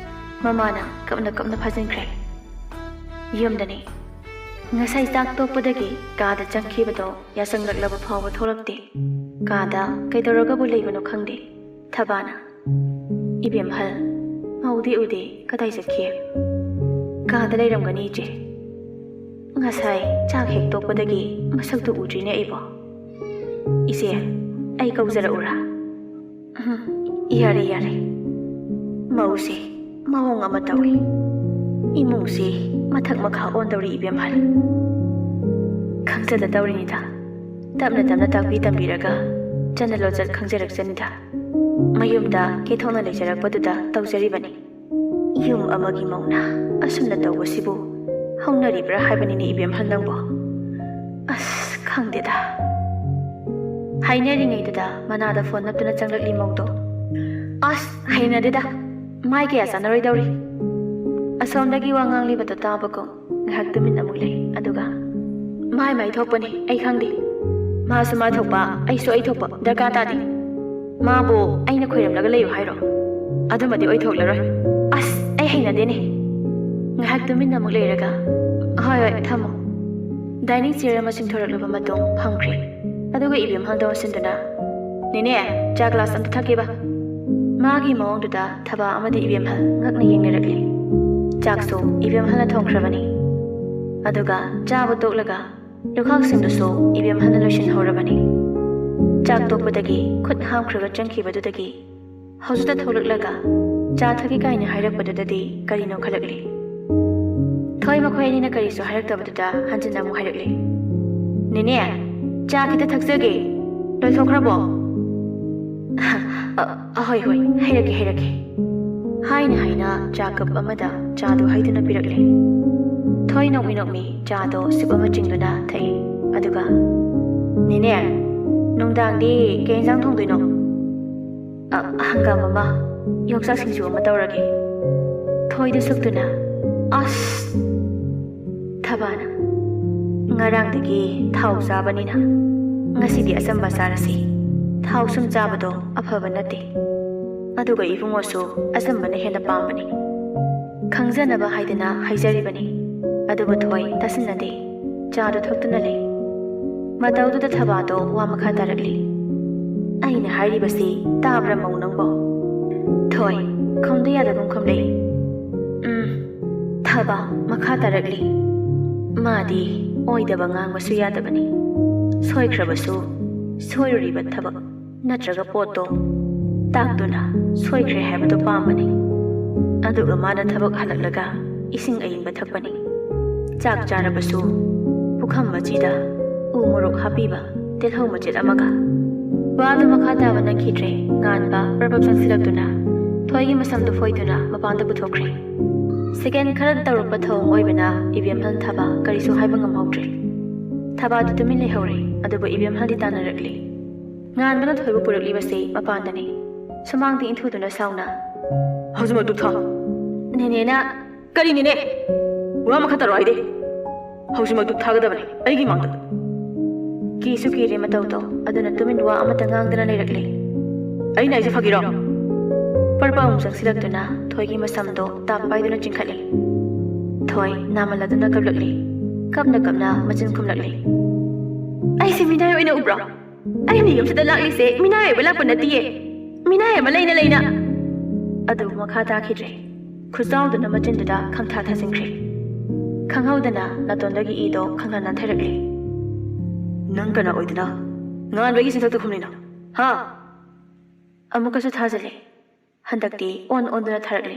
ꯃꯃꯥꯅ ꯀꯞꯅ ꯀꯞꯅ ꯐꯥꯖꯤꯟꯈ꯭ꯔꯦ꯫ ꯌꯨꯝꯗꯅꯤ꯫ ꯉꯁꯥꯏ ꯆꯥꯛ ꯇꯣꯛꯄꯗꯒꯤ ꯀꯥꯗ ꯆꯪꯈꯤꯕꯗꯣ ꯌꯥꯆꯪꯂꯛꯂꯕ ꯐꯥꯎꯕ ꯊꯣꯛꯂꯛꯇꯦ꯫ ꯀꯥꯗ ꯀꯩꯗꯧꯔꯒꯕꯨ ꯂꯩꯕꯅꯣ ꯈꯪꯗꯦ꯫ ꯊꯕꯥꯅ, "ꯏꯕꯦꯝꯍꯜ, ꯃꯧꯗꯤ ꯎꯗꯦ, ꯀꯗꯥꯏ ꯆꯠꯈꯤ?" "ꯀꯥꯗ ꯂꯩꯔꯝꯒꯅꯤ, ꯏꯆꯦ꯫ ꯉꯁꯥꯏ ꯆꯥꯛ ꯍꯦꯛ ꯇꯣꯛꯄꯗꯒꯤ ꯃꯁꯛꯇꯨ ꯎꯗ꯭ꯔꯤꯅꯦ ꯑꯩꯕꯣ꯫ ꯏꯆꯦ, ꯑꯩ ꯀꯧꯖꯔꯛꯎꯔꯥ?" "ꯎꯝ, ꯌꯥꯔꯦ, ꯌꯥꯔꯦ꯫ ꯃꯧꯁꯦ ꯃꯑꯣꯡ ꯑꯃ ꯇꯧꯏ꯫ ꯏꯃꯨꯡꯁꯤ ꯃꯊꯛ ꯃꯈꯥ ꯑꯣꯟꯗꯧꯔꯤ, ꯏꯕꯦꯝꯍꯜ꯫ ꯈꯪꯖꯗ ꯇꯧꯔꯤꯅꯤꯗ꯫ ꯇꯞꯅ ꯇꯞꯅ ꯇꯥꯛꯄꯤ ꯇꯝꯕꯤꯔꯒ ꯆꯠꯅ ꯂꯣꯟꯆꯠ ꯈꯪꯖꯔꯛꯆꯅꯤꯗ꯫ ꯃꯌꯨꯝꯗ ꯀꯦꯊꯣꯛꯅ ꯂꯩꯖꯔꯛꯄꯗꯨꯗ ꯇꯧꯖꯔꯤꯕꯅꯤ꯫ ꯌꯨꯝ ꯑꯃꯒꯤ ꯃꯧꯅ ꯑꯁꯨꯝꯅ ꯇꯧꯕꯁꯤꯕꯨ ꯍꯧꯅꯔꯤꯕ꯭ꯔꯥ ꯍꯥꯏꯕꯅꯤꯅꯦ, ꯏꯕꯦꯝꯍꯜ ꯅꯪꯕꯣ꯫ ꯑꯁ, ꯈꯪꯗꯦꯗ꯫" ꯍꯥꯏꯅꯔꯤꯉꯩꯗꯨꯗ ꯃꯅꯥꯗ ꯐꯣꯟ ꯅꯞꯇꯨꯅ ꯆꯪꯂꯛꯂꯤ ꯃꯧꯗꯣ꯫ "ꯑꯁ, ꯍꯩꯅꯗꯦꯗ꯫ ꯃꯥꯏ ꯀꯌꯥ ꯆꯥꯟꯅꯔꯣꯏꯗꯧꯔꯤ꯫" ꯑꯁꯣꯝꯗꯒꯤ ꯋꯥ ꯉꯥꯡꯂꯤꯕꯗꯣ ꯇꯥꯕꯒꯨꯝ ꯉꯥꯏꯍꯥꯛ ꯇꯨꯃꯤꯟ ꯑꯃꯨꯛ ꯂꯩ꯫ ꯑꯗꯨꯒ, "ꯃꯥꯏ ꯃꯥꯏ ꯊꯣꯛꯄꯅꯤ, ꯑꯩ ꯈꯪꯗꯦ꯫ ꯃꯥꯁꯨ ꯃꯥ ꯊꯣꯛꯄ, ꯑꯩꯁꯨ ꯑꯩ ꯊꯣꯛꯄ ꯗꯔꯀꯥꯔ ꯇꯥꯗꯦ꯫ ꯃꯥꯕꯨ ꯑꯩꯅ ꯈꯣꯏꯔꯝꯂꯒ ꯂꯩꯌꯨ ꯍꯥꯏꯔꯣ? ꯑꯗꯨꯃꯗꯤ ꯑꯣꯏꯊꯣꯛꯂꯔꯣꯏ꯫ ꯑꯁ, ꯑꯩ ꯍꯩꯅꯗꯦꯅꯦ꯫ ꯉꯥꯏꯍꯥꯛ ꯇꯨꯃꯤꯟꯅ ꯑꯃꯨꯛ ꯂꯩꯔꯒ, "ꯍꯣꯏ, ꯍꯣꯏ, ꯊꯝꯃꯣ꯫" ꯗꯥꯏꯅꯤꯡ ꯆꯤꯌꯔ ꯑꯃ ꯆꯤꯡꯊꯣꯔꯛꯂꯕ ꯃꯇꯨꯡ ꯐꯝꯈ꯭ꯔꯦ꯫ ꯑꯗꯨꯒ ꯏꯕꯦꯝꯍꯜꯗ ꯑꯣꯟꯁꯤꯟꯗꯨꯅ, "ꯅꯦꯅꯦ, ꯆꯥ ꯒ꯭ꯂꯥꯁ ꯑꯝꯇ ꯊꯛꯀꯦꯕ꯫" ꯃꯥꯒꯤ ꯃꯑꯣꯡꯗꯨꯗ ꯊꯕꯥ ꯑꯃꯗꯤ ꯏꯕꯦꯝꯍꯜ ꯉꯛꯅ ꯌꯦꯡꯅꯔꯛꯂꯤ꯫ ꯆꯥꯛꯁꯨ ꯏꯕꯦꯝꯍꯜꯅ ꯊꯣꯡꯈ꯭ꯔꯕꯅꯤ꯫ ꯑꯗꯨꯒ ꯆꯥꯕ ꯇꯣꯛꯂꯒ ꯂꯨꯈꯥꯛꯁꯤꯡꯗꯨꯁꯨ ꯏꯕꯦꯝꯍꯜꯅ ꯂꯣꯏꯁꯤꯟꯍꯧꯔꯕꯅꯤ꯫ ꯆꯥꯛ ꯇꯣꯛꯄꯗꯒꯤ ꯈꯨꯠ ꯍꯥꯝꯈ꯭ꯔꯒ ꯆꯪꯈꯤꯕꯗꯨꯗꯒꯤ ꯍꯧꯖꯤꯛꯇ ꯊꯣꯛꯂꯛꯂꯒ ꯆꯥ ꯊꯛꯀꯦ ꯀꯥꯏꯅ ꯍꯥꯏꯔꯛꯄꯗꯨꯗꯗꯤ ꯀꯔꯤꯅꯣ ꯈꯜꯂꯛꯂꯤ꯫ ꯊꯣꯏ ꯃꯈꯣꯏ ꯑꯅꯤꯅ ꯀꯔꯤꯁꯨ ꯍꯥꯏꯔꯛꯇꯕꯗꯨꯗ ꯍꯟꯖꯤꯟꯅ ꯑꯃꯨꯛ ꯍꯥꯏꯔꯛꯂꯤ꯫ "ꯅꯦꯅꯦ, ꯆꯥ ꯈꯤꯇ ꯊꯛꯆꯒꯦ꯫ ꯂꯣꯏꯊꯣꯛꯈ꯭ꯔꯕꯣ?" "ꯑ, ꯑ, ꯍꯣꯏ, ꯍꯣꯏ, ꯍꯩꯔꯛꯀꯦ, ꯍꯩꯔꯛꯀꯦ꯫" ꯍꯥꯏꯅ ꯍꯥꯏꯅ ꯆꯥ ꯀꯞ ꯑꯃꯗ ꯆꯥꯗꯨ ꯍꯩꯗꯨꯅ ꯄꯤꯔꯛꯂꯦ꯫ ꯊꯣꯏ ꯅꯣꯛꯃꯤ ꯅꯣꯛꯃꯤ ꯆꯥꯗꯣ ꯁꯤꯞ ꯑꯃ ꯆꯤꯡꯗꯨꯅ ꯊꯛꯏ꯫ ꯑꯗꯨꯒ, "ꯅꯦꯅꯦ, ꯅꯨꯡꯗꯥꯡꯗꯤ ꯀꯩ ꯏꯟꯖꯥꯡ ꯊꯣꯡꯗꯣꯏꯅꯣ?" "ꯑ, ꯍꯪꯒꯥꯝ ꯑꯃ, ꯌꯣꯡꯆꯥꯛ ꯁꯤꯡꯖꯨ ꯑꯃ ꯇꯧꯔꯒꯦ꯫" ꯊꯣꯏꯗ ꯁꯨꯛꯇꯨꯅ, "ꯑꯁ!" ꯊꯕꯥꯅ, "ꯉꯔꯥꯡꯗꯒꯤ ꯊꯥꯎ ꯆꯥꯕꯅꯤꯅ ꯉꯁꯤꯗꯤ ꯑꯆꯝꯕ ꯆꯥꯔꯁꯤ꯫ ꯊꯥꯎ ꯁꯨꯝ ꯆꯥꯕꯗꯣ ꯑꯐꯕ ꯅꯠꯇꯦ꯫ ꯑꯗꯨꯒ ꯏꯕꯨꯡꯉꯣꯁꯨ ꯑꯆꯝꯕꯅ ꯍꯦꯟꯅ ꯄꯥꯝꯕꯅꯤ꯫ ꯈꯪꯖꯅꯕ ꯍꯥꯏꯗꯅ ꯍꯥꯏꯖꯔꯤꯕꯅꯤ꯫" ꯑꯗꯨꯕꯨ ꯊꯣꯏ ꯇꯥꯁꯤꯟꯅꯗꯦ꯫ ꯆꯥꯗꯨ ꯊꯛꯇꯨꯅ ꯂꯩ꯫ ꯃꯇꯧꯗꯨꯗ ꯊꯕꯥꯗꯣ ꯋꯥ ꯃꯈꯥ ꯇꯥꯔꯛꯂꯤ꯫ "ꯑꯩꯅ ꯍꯥꯏꯔꯤꯕꯁꯤ ꯇꯥꯕ꯭ꯔꯥ ꯃꯧ ꯅꯪꯕꯣ?" ꯊꯣꯏ, ꯈꯨꯝꯗ ꯌꯥꯗꯒꯨꯝ ꯈꯨꯝꯂꯛꯏ꯫ "ꯎꯝ꯫" ꯊꯕꯥ ꯃꯈꯥ ꯇꯥꯔꯛꯂꯤ꯫ "ꯃꯥꯗꯤ ꯑꯣꯏꯗꯕ ꯉꯥꯡꯕꯁꯨ ꯌꯥꯗꯕꯅꯤ꯫ ꯁꯣꯏꯈ꯭ꯔꯕꯁꯨ ꯁꯣꯏꯔꯨꯔꯤꯕ ꯊꯕꯛ ꯅꯠꯇ꯭ꯔꯒ ꯄꯣꯠꯇꯣ ꯇꯥꯛꯇꯨꯅ ꯁꯣꯏꯈ꯭ꯔꯦ ꯍꯥꯏꯕꯗꯣ ꯄꯥꯝꯕꯅꯤ꯫ ꯑꯗꯨꯒ ꯃꯥꯅ ꯊꯕꯛ ꯍꯜꯂꯛꯂꯒ ꯏꯁꯤꯡ ꯑꯏꯪꯕ ꯊꯛꯄꯅꯤ꯫ ꯆꯥꯛ ꯆꯥꯔꯕꯁꯨ ꯄꯨꯈꯝ ꯃꯆꯤꯗ ꯎ ꯃꯣꯔꯣꯛ ꯍꯥꯞꯄꯤꯕ ꯇꯤꯜꯍꯧ ꯃꯆꯦꯠ ꯑꯃꯒ꯫" ꯋꯥꯗꯨ ꯃꯈꯥ ꯇꯥꯕ ꯅꯪꯈꯤꯗ꯭ꯔꯦ꯫ ꯉꯥꯟꯕ ꯄ꯭ꯔꯞ ꯄ꯭ꯔꯞ ꯆꯪꯁꯤꯜꯂꯛꯇꯨꯅ ꯊꯣꯏꯒꯤ ꯃꯁꯝꯗꯨ ꯐꯣꯏꯗꯨꯅ ꯃꯄꯥꯟꯗ ꯄꯨꯊꯣꯛꯈ꯭ꯔꯦ꯫ ꯁꯦꯀꯦꯟ ꯈꯔ ꯇꯧꯔꯛꯄ ꯊꯧꯑꯣꯡ ꯑꯣꯏꯕꯅ ꯏꯕꯦꯝꯍꯜ ꯊꯕꯥ ꯀꯔꯤꯁꯨ ꯍꯥꯏꯕ ꯉꯝꯍꯧꯗ꯭ꯔꯦ꯫ ꯊꯕꯥꯗꯨ ꯇꯨꯃꯤꯟ ꯂꯩꯍꯧꯔꯦ, ꯑꯗꯨꯕꯨ ꯏꯕꯦꯝꯍꯜꯗꯤ ꯇꯥꯟꯅꯔꯛꯂꯤ꯫ ꯉꯥꯟꯕꯅ ꯊꯣꯏꯕꯨ ꯄꯨꯔꯛꯂꯤꯕꯁꯤ ꯃꯄꯥꯟꯗꯅꯤ꯫ ꯁꯨꯃꯥꯡꯗ ꯏꯟꯊꯨꯗꯨꯅ ꯁꯥꯎꯅ, "ꯍꯧꯖꯤꯛꯃꯛ ꯇꯨꯞꯊꯥ!" "ꯅꯦꯅꯦꯅ..." "ꯀꯔꯤꯅꯤꯅꯦ? ꯋꯥ ꯃꯈꯥ ꯇꯥꯔꯣ ꯍꯥꯏꯗꯦ꯫ ꯍꯧꯖꯤꯛꯃꯛ ꯇꯨꯞꯊꯥꯒꯗꯕꯅꯤ ꯑꯩꯒꯤ ꯃꯥꯡꯗ꯫" ꯀꯤꯁꯨ ꯀꯤꯔꯦ ꯃꯇꯧꯗꯣ, ꯑꯗꯨꯅ ꯇꯨꯃꯤꯟ ꯋꯥ ꯑꯃꯠꯇ ꯉꯥꯡꯗꯅ ꯂꯩꯔꯛꯂꯦ꯫ "ꯑꯩꯅ ꯍꯥꯏꯁꯦ ꯐꯥꯒꯤꯔꯣ?" ꯄꯔꯄ ꯑꯃꯨꯛ ꯆꯪꯁꯤꯜꯂꯛꯇꯨꯅ ꯊꯣꯏꯒꯤ ꯃꯁꯝꯗꯣ ꯇꯥꯞ ꯄꯥꯏꯗꯨꯅ ꯆꯤꯡꯈꯠꯂꯤ꯫ ꯊꯣꯏ ꯅꯥꯃꯜꯂꯗꯨꯅ ꯀꯞꯂꯛꯂꯤ꯫ ꯀꯞꯅ ꯀꯞꯅ ꯃꯆꯤꯟ ꯈꯨꯝꯂꯛꯂꯤ꯫ "ꯑꯩꯁꯦ ꯃꯤꯅꯥꯏ ꯑꯣꯏꯅ ꯎꯕ꯭ꯔꯣ? ꯑꯩꯅ ꯌꯨꯝꯁꯤꯗ ꯂꯥꯛꯂꯤꯁꯦ ꯃꯤꯅꯥꯏ ꯑꯣꯏꯕ ꯂꯥꯛꯄ ꯅꯠꯇꯤꯌꯦ꯫ ꯃꯤꯅꯥꯏ ꯑꯃ ꯂꯩꯅ ꯂꯩꯅ"꯫ ꯑꯗꯨ ꯃꯈꯥ ꯇꯥꯈꯤꯗ꯭ꯔꯦ꯫ ꯈꯨꯆꯥꯎꯗꯨꯅ ꯃꯆꯤꯟꯗꯨꯗ ꯈꯪꯊꯥ ꯊꯥꯖꯤꯟꯈ꯭ꯔꯦ꯫ ꯈꯪꯍꯧꯗꯅ ꯅꯥꯇꯣꯟꯗꯒꯤ ꯏꯗꯣ ꯈꯪꯅ ꯅꯥꯟꯊꯔꯛꯂꯤ꯫ "ꯅꯪ ꯀꯅꯥ ꯑꯣꯏꯗꯅ ꯉꯥꯟꯕꯒꯤ ꯆꯤꯟꯊꯛꯇ ꯈꯨꯝꯂꯤꯅꯣ? ꯍꯥ?" ꯑꯃꯨꯛꯀꯁꯨ ꯊꯥꯖꯤꯜꯂꯦ꯫ ꯍꯟꯗꯛꯇꯤ ꯑꯣꯟ ꯑꯣꯟꯗꯨꯅ ꯊꯥꯔꯛꯂꯦ꯫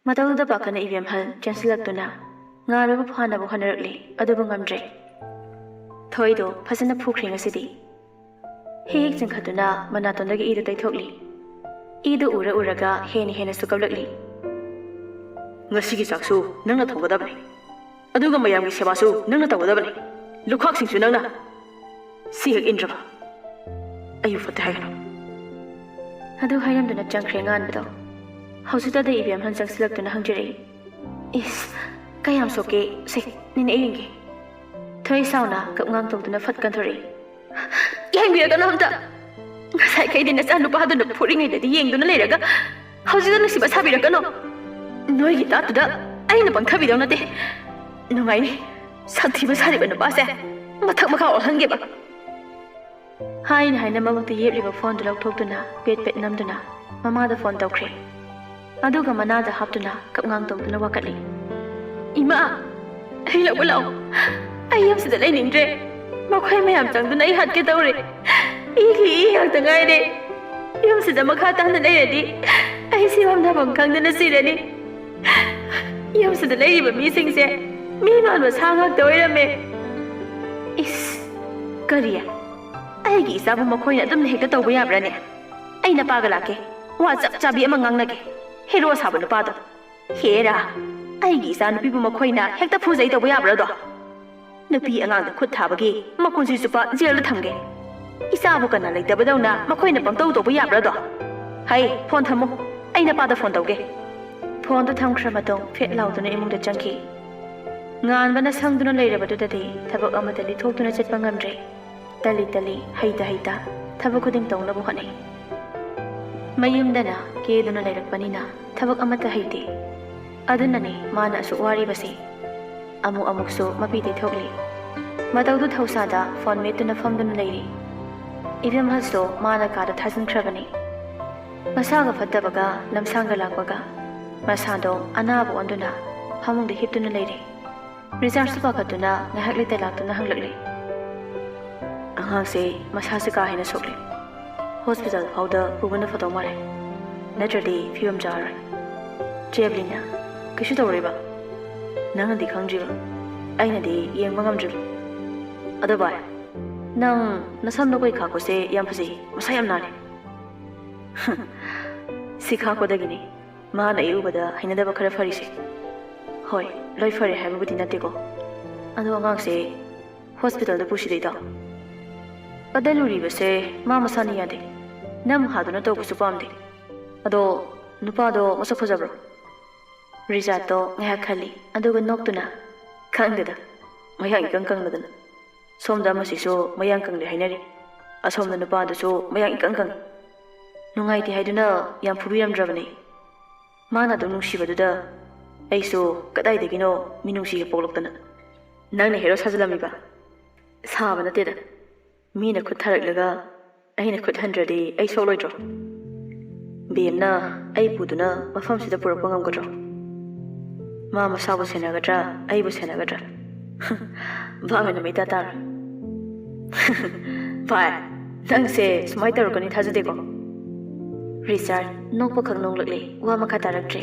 ꯃꯇꯧꯗꯨꯗ ꯄꯥꯈꯠꯅ ꯏꯕꯦꯝꯍꯜ ꯆꯦꯟꯁꯤꯜꯂꯛꯇꯨꯅ ꯉꯥꯟꯕꯕꯨ ꯐꯥꯅꯕ ꯍꯣꯠꯅꯔꯛꯂꯤ, ꯑꯗꯨꯕꯨ ꯉꯝꯗ꯭ꯔꯦ꯫ ꯊꯣꯏꯗꯣ ꯐꯖꯅ ꯐꯨꯈ꯭ꯔꯦ ꯉꯁꯤꯗꯤ꯫ ꯍꯦꯛ ꯍꯦꯛ ꯆꯤꯡꯈꯠꯇꯨꯅ ꯃꯅꯥꯇꯣꯟꯗꯒꯤ ꯏꯗꯨ ꯇꯩꯊꯣꯛꯂꯤ꯫ ꯏꯗꯨ ꯎꯔ ꯎꯔꯒ ꯍꯦꯟꯅ ꯍꯦꯟꯅꯁꯨ ꯀꯞꯂꯛꯂꯤ꯫ "ꯉꯁꯤꯒꯤ ꯆꯥꯛꯁꯨ ꯅꯪꯅ ꯊꯣꯡꯒꯗꯕꯅꯤ, ꯑꯗꯨꯒ ꯃꯌꯥꯝꯒꯤ ꯁꯦꯕꯥꯁꯨ ꯅꯪꯅ ꯇꯧꯒꯗꯕꯅꯤ, ꯂꯨꯈꯥꯛꯁꯤꯡꯁꯨ ꯅꯪꯅ꯫ ꯁꯤ ꯍꯦꯛ ꯏꯟꯗ꯭ꯔꯕ ꯑꯩꯕꯨ ꯐꯠꯇꯦ ꯍꯥꯏꯒꯅꯨ"꯫ ꯑꯗꯨ ꯍꯥꯏꯔꯝꯗꯨꯅ ꯆꯪꯈ꯭ꯔꯦ ꯉꯥꯟꯕꯗꯣ꯫ ꯍꯧꯖꯤꯛꯇꯗ ꯏꯕꯦꯝꯍꯜ ꯆꯪꯁꯤꯜꯂꯛꯇꯨꯅ ꯍꯪꯖꯔꯛꯏ꯫ "ꯏꯁ, ꯀꯌꯥꯝ ꯁꯣꯛꯀꯦ? ꯁꯦ, ꯅꯤꯅꯦ, ꯑꯩ ꯌꯦꯡꯒꯦ"꯫ ꯊꯣꯏ ꯁꯥꯎꯅ ꯀꯞꯉꯥꯡ ꯇꯧꯗꯨꯅ ꯐꯠ ꯀꯟꯊꯣꯔꯛꯏ꯫ "ꯌꯦꯡꯕꯤꯔꯒꯅꯨ ꯑꯝꯇ꯫ ꯉꯁꯥꯏꯈꯩꯗꯤ ꯅꯆꯥꯅꯨꯄꯥꯗꯨꯅ ꯐꯨꯔꯤꯉꯩꯗꯗꯤ ꯌꯦꯡꯗꯨꯅ ꯂꯩꯔꯒ ꯍꯧꯖꯤꯛꯇ ꯅꯨꯡꯁꯤꯕ ꯁꯥꯕꯤꯔꯛꯀꯅꯨ꯫ ꯅꯣꯏꯒꯤ ꯇꯥꯠꯇꯨꯗ ꯑꯩꯅ ꯄꯪꯊꯕꯤꯗꯧ ꯅꯠꯇꯦ꯫ ꯅꯨꯡꯉꯥꯏꯅꯤ, ꯁꯛꯊꯤꯕ ꯁꯥꯔꯤꯕ ꯅꯨꯄꯥꯁꯦ ꯃꯊꯛ ꯃꯈꯥ ꯑꯣꯜꯍꯟꯒꯦꯕ"꯫ ꯍꯥꯏꯅ ꯍꯥꯏꯅ ꯃꯕꯨꯛꯇ ꯌꯦꯞꯂꯤꯕ ꯐꯣꯟꯗꯨ ꯂꯧꯊꯣꯛꯇꯨꯅ ꯄꯦꯠ ꯄꯦꯠ ꯅꯝꯗꯨꯅ ꯃꯃꯥꯗ ꯐꯣꯟ ꯇꯧꯈ꯭ꯔꯦ꯫ ꯑꯗꯨꯒ ꯃꯅꯥꯗ ꯍꯥꯞꯇꯨꯅ ꯀꯞꯉꯥꯡ ꯇꯧꯗꯨꯅ ꯋꯥꯀꯠꯂꯤ꯫ "ꯏꯃꯥ, ꯑꯩ ꯂꯧꯕ ꯂꯥꯛꯑꯣ꯫ ꯑꯩ ꯌꯨꯝꯁꯤꯗ ꯂꯩꯅꯤꯡꯗ꯭ꯔꯦ꯫ ꯃꯈꯣꯏ ꯃꯌꯥꯝ ꯆꯪꯗꯨꯅ ꯑꯩ ꯍꯥꯠꯀꯦ ꯇꯧꯔꯦ꯫ ꯏꯒꯤ ꯏ ꯉꯥꯛꯇ ꯉꯥꯏꯔꯦ꯫ ꯌꯨꯝꯁꯤꯗ ꯃꯈꯥ ꯇꯥꯅ ꯂꯩꯔꯗꯤ ꯑꯩ ꯁꯤꯐꯝ ꯊꯥꯐꯝ ꯈꯪꯗꯅ ꯁꯤꯔꯅꯤ꯫ ꯌꯨꯝꯁꯤꯗ ꯂꯩꯔꯤꯕ ꯃꯤꯁꯤꯡꯁꯦ ꯃꯤ ꯃꯥꯟꯕ ꯁꯥ ꯉꯥꯛꯇ ꯑꯣꯏꯔꯝꯃꯦ"꯫ "ꯏꯁ, ꯀꯔꯤ? ꯑꯩꯒꯤ ꯏꯆꯥꯕꯨ ꯃꯈꯣꯏꯅ ꯑꯗꯨꯝꯅ ꯍꯦꯛꯇ ꯇꯧꯕ ꯌꯥꯕ꯭ꯔꯥꯅꯦ? ꯑꯩ ꯅꯄꯥꯒ ꯂꯥꯛꯀꯦ, ꯋꯥ ꯆꯞ ꯆꯥꯕꯤ ꯑꯃ ꯉꯥꯡꯅꯒꯦ꯫ ꯍꯦꯔꯣ ꯁꯥꯕ ꯅꯨꯄꯥꯗꯣ꯫ ꯍꯦꯔꯥ, ꯑꯩꯒꯤ ꯏꯆꯥ ꯅꯨꯄꯤꯕꯨ ꯃꯈꯣꯏꯅ ꯍꯦꯛꯇ ꯐꯨꯖꯩ ꯇꯧꯕ ꯌꯥꯕ꯭ꯔꯥꯗꯣ? ꯅꯨꯄꯤ ꯑꯉꯥꯡꯗ ꯈꯨꯠ ꯊꯥꯕꯒꯤ ꯃꯄꯨꯟꯁꯤ ꯆꯨꯞꯄ ꯖꯦꯜꯗ ꯊꯝꯒꯦ꯫ ꯏꯆꯥꯕꯨ ꯀꯅꯥ ꯂꯩꯇꯕꯗꯧꯅ ꯃꯈꯣꯏꯅ ꯄꯪꯇꯧ ꯇꯧꯕ ꯌꯥꯕ꯭ꯔꯥꯗꯣ? ꯍꯩ, ꯐꯣꯟ ꯊꯝꯃꯨ꯫ ꯑꯩ ꯅꯄꯥꯗ ꯐꯣꯟ ꯇꯧꯒꯦ"꯫ ꯐꯣꯟꯗꯨ ꯊꯝꯈ꯭ꯔ ꯃꯇꯨꯡ ꯐꯦꯠ ꯂꯥꯎꯗꯨꯅ ꯏꯃꯨꯡꯗ ꯆꯪꯈꯤ꯫ ꯉꯥꯟꯕꯅ ꯁꯪꯗꯨꯅ ꯂꯩꯔꯕꯗꯨꯗꯗꯤ ꯊꯕꯛ ꯑꯃꯠꯇ ꯂꯤꯊꯣꯛꯇꯨꯅ ꯆꯠꯄ ꯉꯝꯗ꯭ꯔꯦ꯫ ꯇꯜꯂꯤ ꯇꯜꯂꯤ, ꯍꯩꯇ ꯍꯩꯇ ꯊꯕꯛ ꯈꯨꯗꯤꯡ ꯇꯧꯅꯕ ꯍꯣꯠꯅꯩ꯫ ꯃꯌꯨꯝꯗꯅ ꯀꯦꯗꯨꯅ ꯂꯩꯔꯛꯄꯅꯤꯅ ꯊꯕꯛ ꯑꯃꯠꯇ ꯍꯩꯇꯦ꯫ ꯑꯗꯨꯅꯅꯦ ꯃꯥꯅ ꯑꯁꯨꯛ ꯋꯥꯔꯤꯕꯁꯦ꯫ ꯑꯃꯨꯛ ꯑꯃꯨꯛꯁꯨ ꯃꯄꯤ ꯇꯩꯊꯣꯛꯂꯤ꯫ ꯃꯇꯧꯗꯨ ꯊꯧꯁꯥꯗ ꯐꯣꯟ ꯃꯦꯠꯇꯨꯅ ꯐꯝꯗꯨꯅ ꯂꯩꯔꯤ꯫ ꯏꯕꯦꯝꯍꯜꯁꯨ ꯃꯥꯅ ꯀꯥꯗ ꯊꯥꯖꯤꯟꯈ꯭ꯔꯕꯅꯤ꯫ ꯃꯁꯥꯒ ꯐꯠꯇꯕꯒ ꯂꯝꯁꯥꯡꯒ ꯂꯥꯛꯄꯒ ꯃꯁꯥꯗꯣ ꯑꯅꯥꯕ ꯑꯣꯟꯗꯨꯅ ꯐꯃꯨꯡꯗ ꯍꯤꯞꯇꯨꯅ ꯂꯩꯔꯤ꯫ ꯔꯤꯆꯥꯔꯗꯁꯨ ꯄꯥꯈꯠꯇꯨꯅ ꯉꯥꯏꯍꯥꯛ ꯂꯩꯇ ꯂꯥꯛꯇꯨꯅ ꯍꯪꯂꯛꯂꯤ꯫ "ꯑꯉꯥꯡꯁꯦ ꯃꯁꯥꯁꯦ ꯀꯥ ꯍꯦꯟꯅ ꯁꯣꯛꯂꯦ꯫ ꯍꯣꯁꯄꯤꯇꯥꯜ ꯐꯥꯎꯗ ꯄꯨꯕꯅ ꯐꯗꯧ ꯃꯥꯜꯂꯦ꯫ ꯅꯠꯇ꯭ꯔꯗꯤ ꯐꯤꯕꯝ ꯆꯥꯔꯔꯣꯏ꯫" ꯆꯦ ꯑꯦꯕꯂꯤꯟꯅ, "ꯀꯩꯁꯨ ꯇꯧꯔꯣꯏꯕ꯫ ꯅꯪꯅꯗꯤ ꯈꯪꯗ꯭ꯔꯤꯕ꯫ ꯑꯩꯅꯗꯤ ꯌꯦꯡꯕ ꯉꯝꯗ꯭ꯔꯤꯕ꯫ ꯑꯗꯣ ꯚꯥꯏ, ꯅꯪ ꯅꯁꯝꯗ ꯀꯣꯏ ꯈꯥꯛꯄꯁꯦ ꯌꯥꯝ ꯐꯖꯩ꯫ ꯃꯁꯥ ꯌꯥꯝ ꯅꯥꯜꯂꯦ꯫" "ꯁꯤ ꯈꯥꯛꯄꯗꯒꯤꯅꯤ ꯃꯥꯅ ꯑꯩ ꯎꯕꯗ ꯍꯩꯅꯗꯕ ꯈꯔ ꯐꯔꯤꯁꯦ꯫ ꯍꯣꯏ, ꯂꯣꯏ ꯐꯔꯦ ꯍꯥꯏꯕꯕꯨꯗꯤ ꯅꯠꯇꯦꯀꯣ꯫ ꯑꯗꯣ ꯑꯉꯥꯡꯁꯦ ꯍꯣꯁꯄꯤꯇꯥꯜꯗ ꯄꯨꯁꯤꯗꯩꯗꯣ꯫ ꯑꯗ ꯂꯨꯔꯤꯕꯁꯦ ꯃꯥ ꯃꯁꯥꯅ ꯌꯥꯗꯦ꯫ ꯅꯝ ꯍꯥꯗꯨꯅ ꯇꯧꯕꯁꯨ ꯄꯥꯝꯗꯦ꯫ ꯑꯗꯣ ꯅꯨꯄꯥꯗꯣ ꯃꯁꯛ ꯐꯖꯕ꯭ꯔꯣ?" ꯔꯤꯆꯥꯔꯗꯇꯣ ꯉꯥꯏꯍꯥꯛ ꯈꯜꯂꯤ, ꯑꯗꯨꯒ ꯅꯣꯛꯇꯨꯅ, "ꯈꯪꯗꯦꯗ, ꯃꯌꯥꯡ ꯏꯀꯪ ꯀꯪꯂꯗꯅ꯫ ꯁꯣꯝꯗ ꯑꯃꯁꯤꯁꯨ ꯃꯌꯥꯡ ꯀꯪꯂꯦ ꯍꯥꯏꯅꯔꯤ, ꯑꯁꯣꯝꯗ ꯅꯨꯄꯥꯗꯨꯁꯨ ꯃꯌꯥꯡ ꯏꯀꯪ ꯀꯪꯉꯤ꯫ ꯅꯨꯡꯉꯥꯏꯇꯦ ꯍꯥꯏꯗꯨꯅ ꯌꯥꯝ ꯐꯨꯕꯤꯔꯝꯗ꯭ꯔꯕꯅꯦ꯫ ꯃꯥꯅ ꯑꯗꯨꯝ ꯅꯨꯡꯁꯤꯕꯗꯨꯗ ꯑꯩꯁꯨ ꯀꯗꯥꯏꯗꯒꯤꯅꯣ ꯃꯤꯅꯨꯡꯁꯤ ꯍꯦꯛ ꯄꯣꯛꯂꯛꯇꯅ꯫" "ꯅꯪꯅ ꯍꯦꯔꯣ ꯁꯥꯖꯤꯜꯂꯝꯃꯤꯕ?" "ꯁꯥꯕ ꯅꯠꯇꯦꯗ, ꯃꯤꯅ ꯈꯨꯠ ꯊꯥꯔꯛꯂꯒ ꯑꯩꯅ ꯈꯨꯠ ꯍꯟꯗ꯭ꯔꯗꯤ ꯑꯩ ꯁꯣꯛꯂꯣꯏꯗ꯭ꯔꯣ? ꯕꯦꯝꯅ ꯑꯩ ꯄꯨꯗꯨꯅ ꯃꯐꯝꯁꯤꯗ ꯄꯨꯔꯛꯄ ꯉꯝꯒꯗ꯭ꯔꯣ? ꯃꯥ ꯃꯁꯥꯕꯨ ꯁꯦꯟꯅꯒꯗ꯭ꯔꯥ, ꯑꯩꯕꯨ ꯁꯦꯟꯅꯒꯗ꯭ꯔꯥ? ꯚꯥꯞ ꯃꯦꯟ ꯑꯃ ꯏꯇꯥ ꯇꯥꯔꯣꯏ꯫" "ꯚꯥꯏ, ꯅꯪꯁꯦ ꯁꯨꯃꯥꯏꯅ ꯇꯧꯔꯛꯀꯅꯤ ꯊꯥꯖꯗꯦꯀꯣ꯫" ꯔꯤꯆꯥꯔꯗ ꯅꯣꯛꯄꯈꯛ ꯅꯣꯛꯂꯛꯂꯦ, ꯋꯥ ꯃꯈꯥ ꯇꯥꯔꯛꯇ꯭ꯔꯦ꯫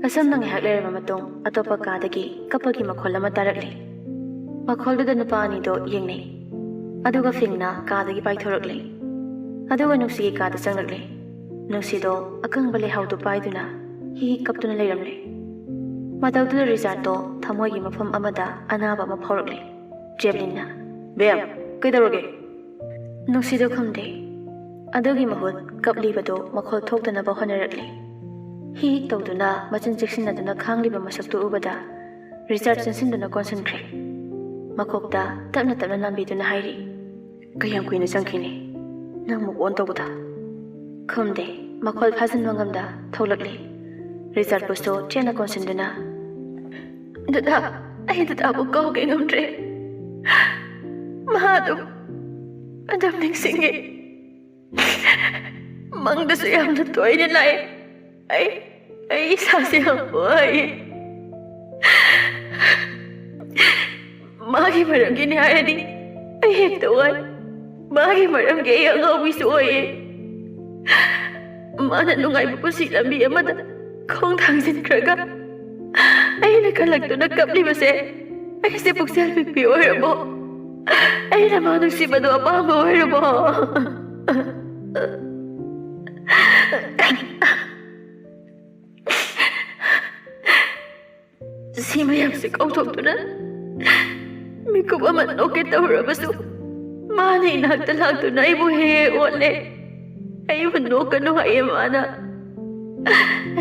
ꯑꯁꯨꯝꯅ ꯉꯥꯏꯍꯥꯛ ꯂꯩꯔꯕ ꯃꯇꯨꯡ ꯑꯇꯣꯞꯄ ꯀꯥꯗꯒꯤ ꯀꯞꯄꯒꯤ ꯃꯈꯣꯜ ꯑꯃ ꯇꯥꯔꯛꯂꯦ꯫ ꯃꯈꯣꯜꯗꯨꯗ ꯅꯨꯄꯥ ꯑꯅꯤꯗꯣ ꯌꯦꯡꯅꯩ꯫ ꯑꯗꯨꯒ ꯐꯤꯡꯅ ꯀꯥꯗꯒꯤ ꯄꯥꯏꯊꯣꯔꯛꯂꯦ꯫ ꯑꯗꯨꯒ ꯅꯨꯡꯁꯤꯒꯤ ꯀꯥꯗ ꯆꯪꯂꯛꯂꯦ꯫ ꯅꯨꯡꯁꯤꯗꯣ ꯑꯀꯪꯕ ꯂꯩꯍꯥꯎꯗꯨ ꯄꯥꯏꯗꯨꯅ ꯍꯤ ꯍꯤ ꯀꯞꯇꯨꯅ ꯂꯩꯔꯝꯂꯦ꯫ ꯃꯇꯧꯗꯨꯗ ꯔꯤꯆꯥꯔꯗꯇꯣ ꯊꯃꯣꯏꯒꯤ ꯃꯐꯝ ꯑꯃꯗ ꯑꯅꯥꯕ ꯑꯃ ꯐꯥꯎꯔꯛꯂꯦ꯫ ꯆꯦ ꯑꯦꯕꯂꯤꯟꯅ, "ꯕꯦꯝ, ꯀꯩꯗꯧꯔꯒꯦ?" ꯅꯨꯡꯁꯤꯗꯣ ꯈꯨꯝꯗꯦ꯫ ꯑꯗꯨꯒꯤ ꯃꯍꯨꯠ ꯀꯞꯂꯤꯕꯗꯨ ꯃꯈꯣꯜ ꯊꯣꯛꯇꯅꯕ ꯍꯣꯠꯅꯔꯛꯂꯤ꯫ ꯍꯤ ꯍꯤꯛ ꯇꯧꯗꯨꯅ ꯃꯆꯤꯟ ꯆꯦꯛꯁꯤꯟꯅꯗꯨꯅ ꯈꯥꯡꯂꯤꯕ ꯃꯁꯛꯇꯨ ꯎꯕꯗ ꯔꯤꯆꯥꯔꯗ ꯆꯦꯟꯁꯤꯟꯗꯨꯅ ꯀꯣꯟꯁꯤꯟꯈ꯭ꯔꯦ꯫ ꯃꯀꯣꯛꯇ ꯇꯞꯅ ꯇꯞꯅ ꯅꯝꯕꯤꯗꯨꯅ ꯍꯥꯏꯔꯤ꯫ "ꯀꯌꯥꯝ ꯀꯨꯏꯅ ꯆꯪꯈꯤꯅꯤ ꯅꯪ move on ꯇꯧꯕꯗ?" ꯈꯨꯝꯗꯦ꯫ ꯃꯈꯣꯜ ꯐꯥꯖꯤꯟꯕ ꯉꯝꯗ ꯊꯣꯛꯂꯛꯂꯤ꯫ ꯔꯤꯆꯥꯔꯗꯄꯨꯁꯨ ꯆꯦꯠꯅ ꯀꯣꯟꯁꯤꯟꯗꯨꯅ, "ꯗꯗꯥ, ꯑꯩ ꯗꯗꯥꯕꯨ ꯀꯥꯎꯒꯦ ꯉꯝꯗ꯭ꯔꯦ꯫ ꯃꯍꯥꯛ ꯑꯗꯨꯝ, ꯑꯗꯨꯝ ꯅꯤꯡꯁꯤꯡꯉꯤ꯫ ꯃꯪꯗꯁꯨ ꯌꯥꯝꯅ ꯇꯣꯏꯅ ꯂꯥꯛꯑꯦ꯫ ꯑꯩ, ꯑꯩ ꯏꯁꯥꯁꯦ ꯌꯥꯝ ꯋꯥꯏꯌꯦ꯫ ꯃꯥꯒꯤ ꯃꯔꯝꯒꯤꯅꯤ ꯍꯥꯏꯔꯗꯤ ꯑꯩ ꯍꯦꯛꯇ ꯋꯥꯏ꯫ ꯃꯥꯒꯤ ꯃꯔꯝꯒꯤ ꯑꯩ ꯑꯉꯥꯎꯕꯤꯁꯨ ꯑꯣꯏꯌꯦ꯫ ꯃꯥꯅ ꯅꯨꯡꯉꯥꯏꯕ ꯄꯨꯟꯁꯤ ꯂꯝꯕꯤ ꯑꯃꯗ ꯈꯣꯡ ꯊꯥꯡꯖꯤꯟꯈ꯭ꯔꯒ ꯑꯩꯅ ꯀꯜꯂꯛꯇꯨꯅ ꯀꯞꯂꯤꯕꯁꯦ ꯑꯩꯁꯦ ꯄꯨꯛꯆꯦꯜ ꯄꯤꯛꯄꯤ ꯑꯣꯏꯔꯕꯣ? ꯑꯩꯅ ꯃꯥ ꯅꯨꯡꯁꯤꯕꯗꯣ ꯑꯄꯥꯝꯕ ꯑꯣꯏꯔꯕꯣ?" ꯁꯤ ꯃꯌꯥꯝꯁꯦ ꯀꯥꯎꯊꯣꯛꯇꯨꯅ ꯃꯤꯀꯨꯞ ꯑꯃ ꯅꯣꯛꯀꯦ ꯇꯧꯔꯕꯁꯨ ꯃꯥꯅ ꯏꯅꯥꯛꯇ ꯂꯥꯛꯇꯨꯅ ꯑꯩꯕꯨ ꯍꯦꯛ ꯍꯦꯛ ꯑꯣꯠꯂꯦ꯫ ꯑꯩꯕꯨ ꯅꯣꯛꯀꯅꯨ ꯍꯥꯏꯌꯦ ꯃꯥꯅ꯫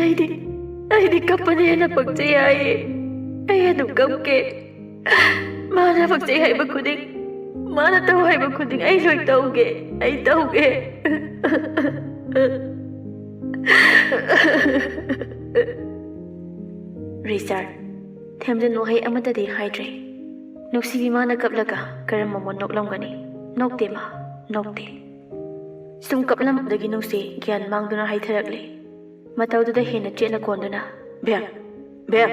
ꯑꯩꯗꯤ, ꯑꯩꯗꯤ ꯀꯞꯄꯅ ꯍꯦꯟꯅ ꯄꯛꯆꯩ ꯍꯥꯏꯌꯦ꯫ ꯑꯩ ꯑꯗꯨꯝ ꯀꯞꯀꯦ꯫ ꯃꯥꯅ ꯄꯛꯆꯩ ꯍꯥꯏꯕ ꯈꯨꯗꯤꯡ, ꯃꯥꯅ ꯇꯧ ꯍꯥꯏꯕ ꯈꯨꯗꯤꯡ ꯑꯩ ꯂꯣꯏ ꯇꯧꯒꯦ, ꯑꯩ ꯇꯧꯒꯦ꯫ ꯔꯤꯆꯥꯔꯗ ꯊꯦꯝꯖꯤꯟ ꯋꯥꯍꯩ ꯑꯃꯠꯇꯗꯤ ꯍꯥꯏꯗ꯭ꯔꯦ꯫ ꯅꯨꯡꯁꯤꯕꯤ ꯃꯥꯅ ꯀꯞꯂꯒ ꯀꯔꯝꯕ ꯃꯑꯣꯡ ꯅꯣꯛꯂꯝꯒꯅꯤ? ꯅꯣꯛꯇꯦ ꯃꯥ, ꯅꯣꯛꯇꯦ꯫ ꯁꯨꯝ ꯀꯞꯂꯝꯕꯗꯒꯤ ꯅꯨꯡꯁꯤ ꯒ꯭ꯌꯥꯟ ꯃꯥꯡꯗꯨꯅ ꯍꯥꯏꯊꯔꯛꯂꯦ꯫ ꯃꯇꯧꯗꯨꯗ ꯍꯦꯟꯅ ꯆꯦꯠꯅ ꯀꯣꯟꯗꯨꯅ, "ꯕꯦꯝ! ꯕꯦꯝ!"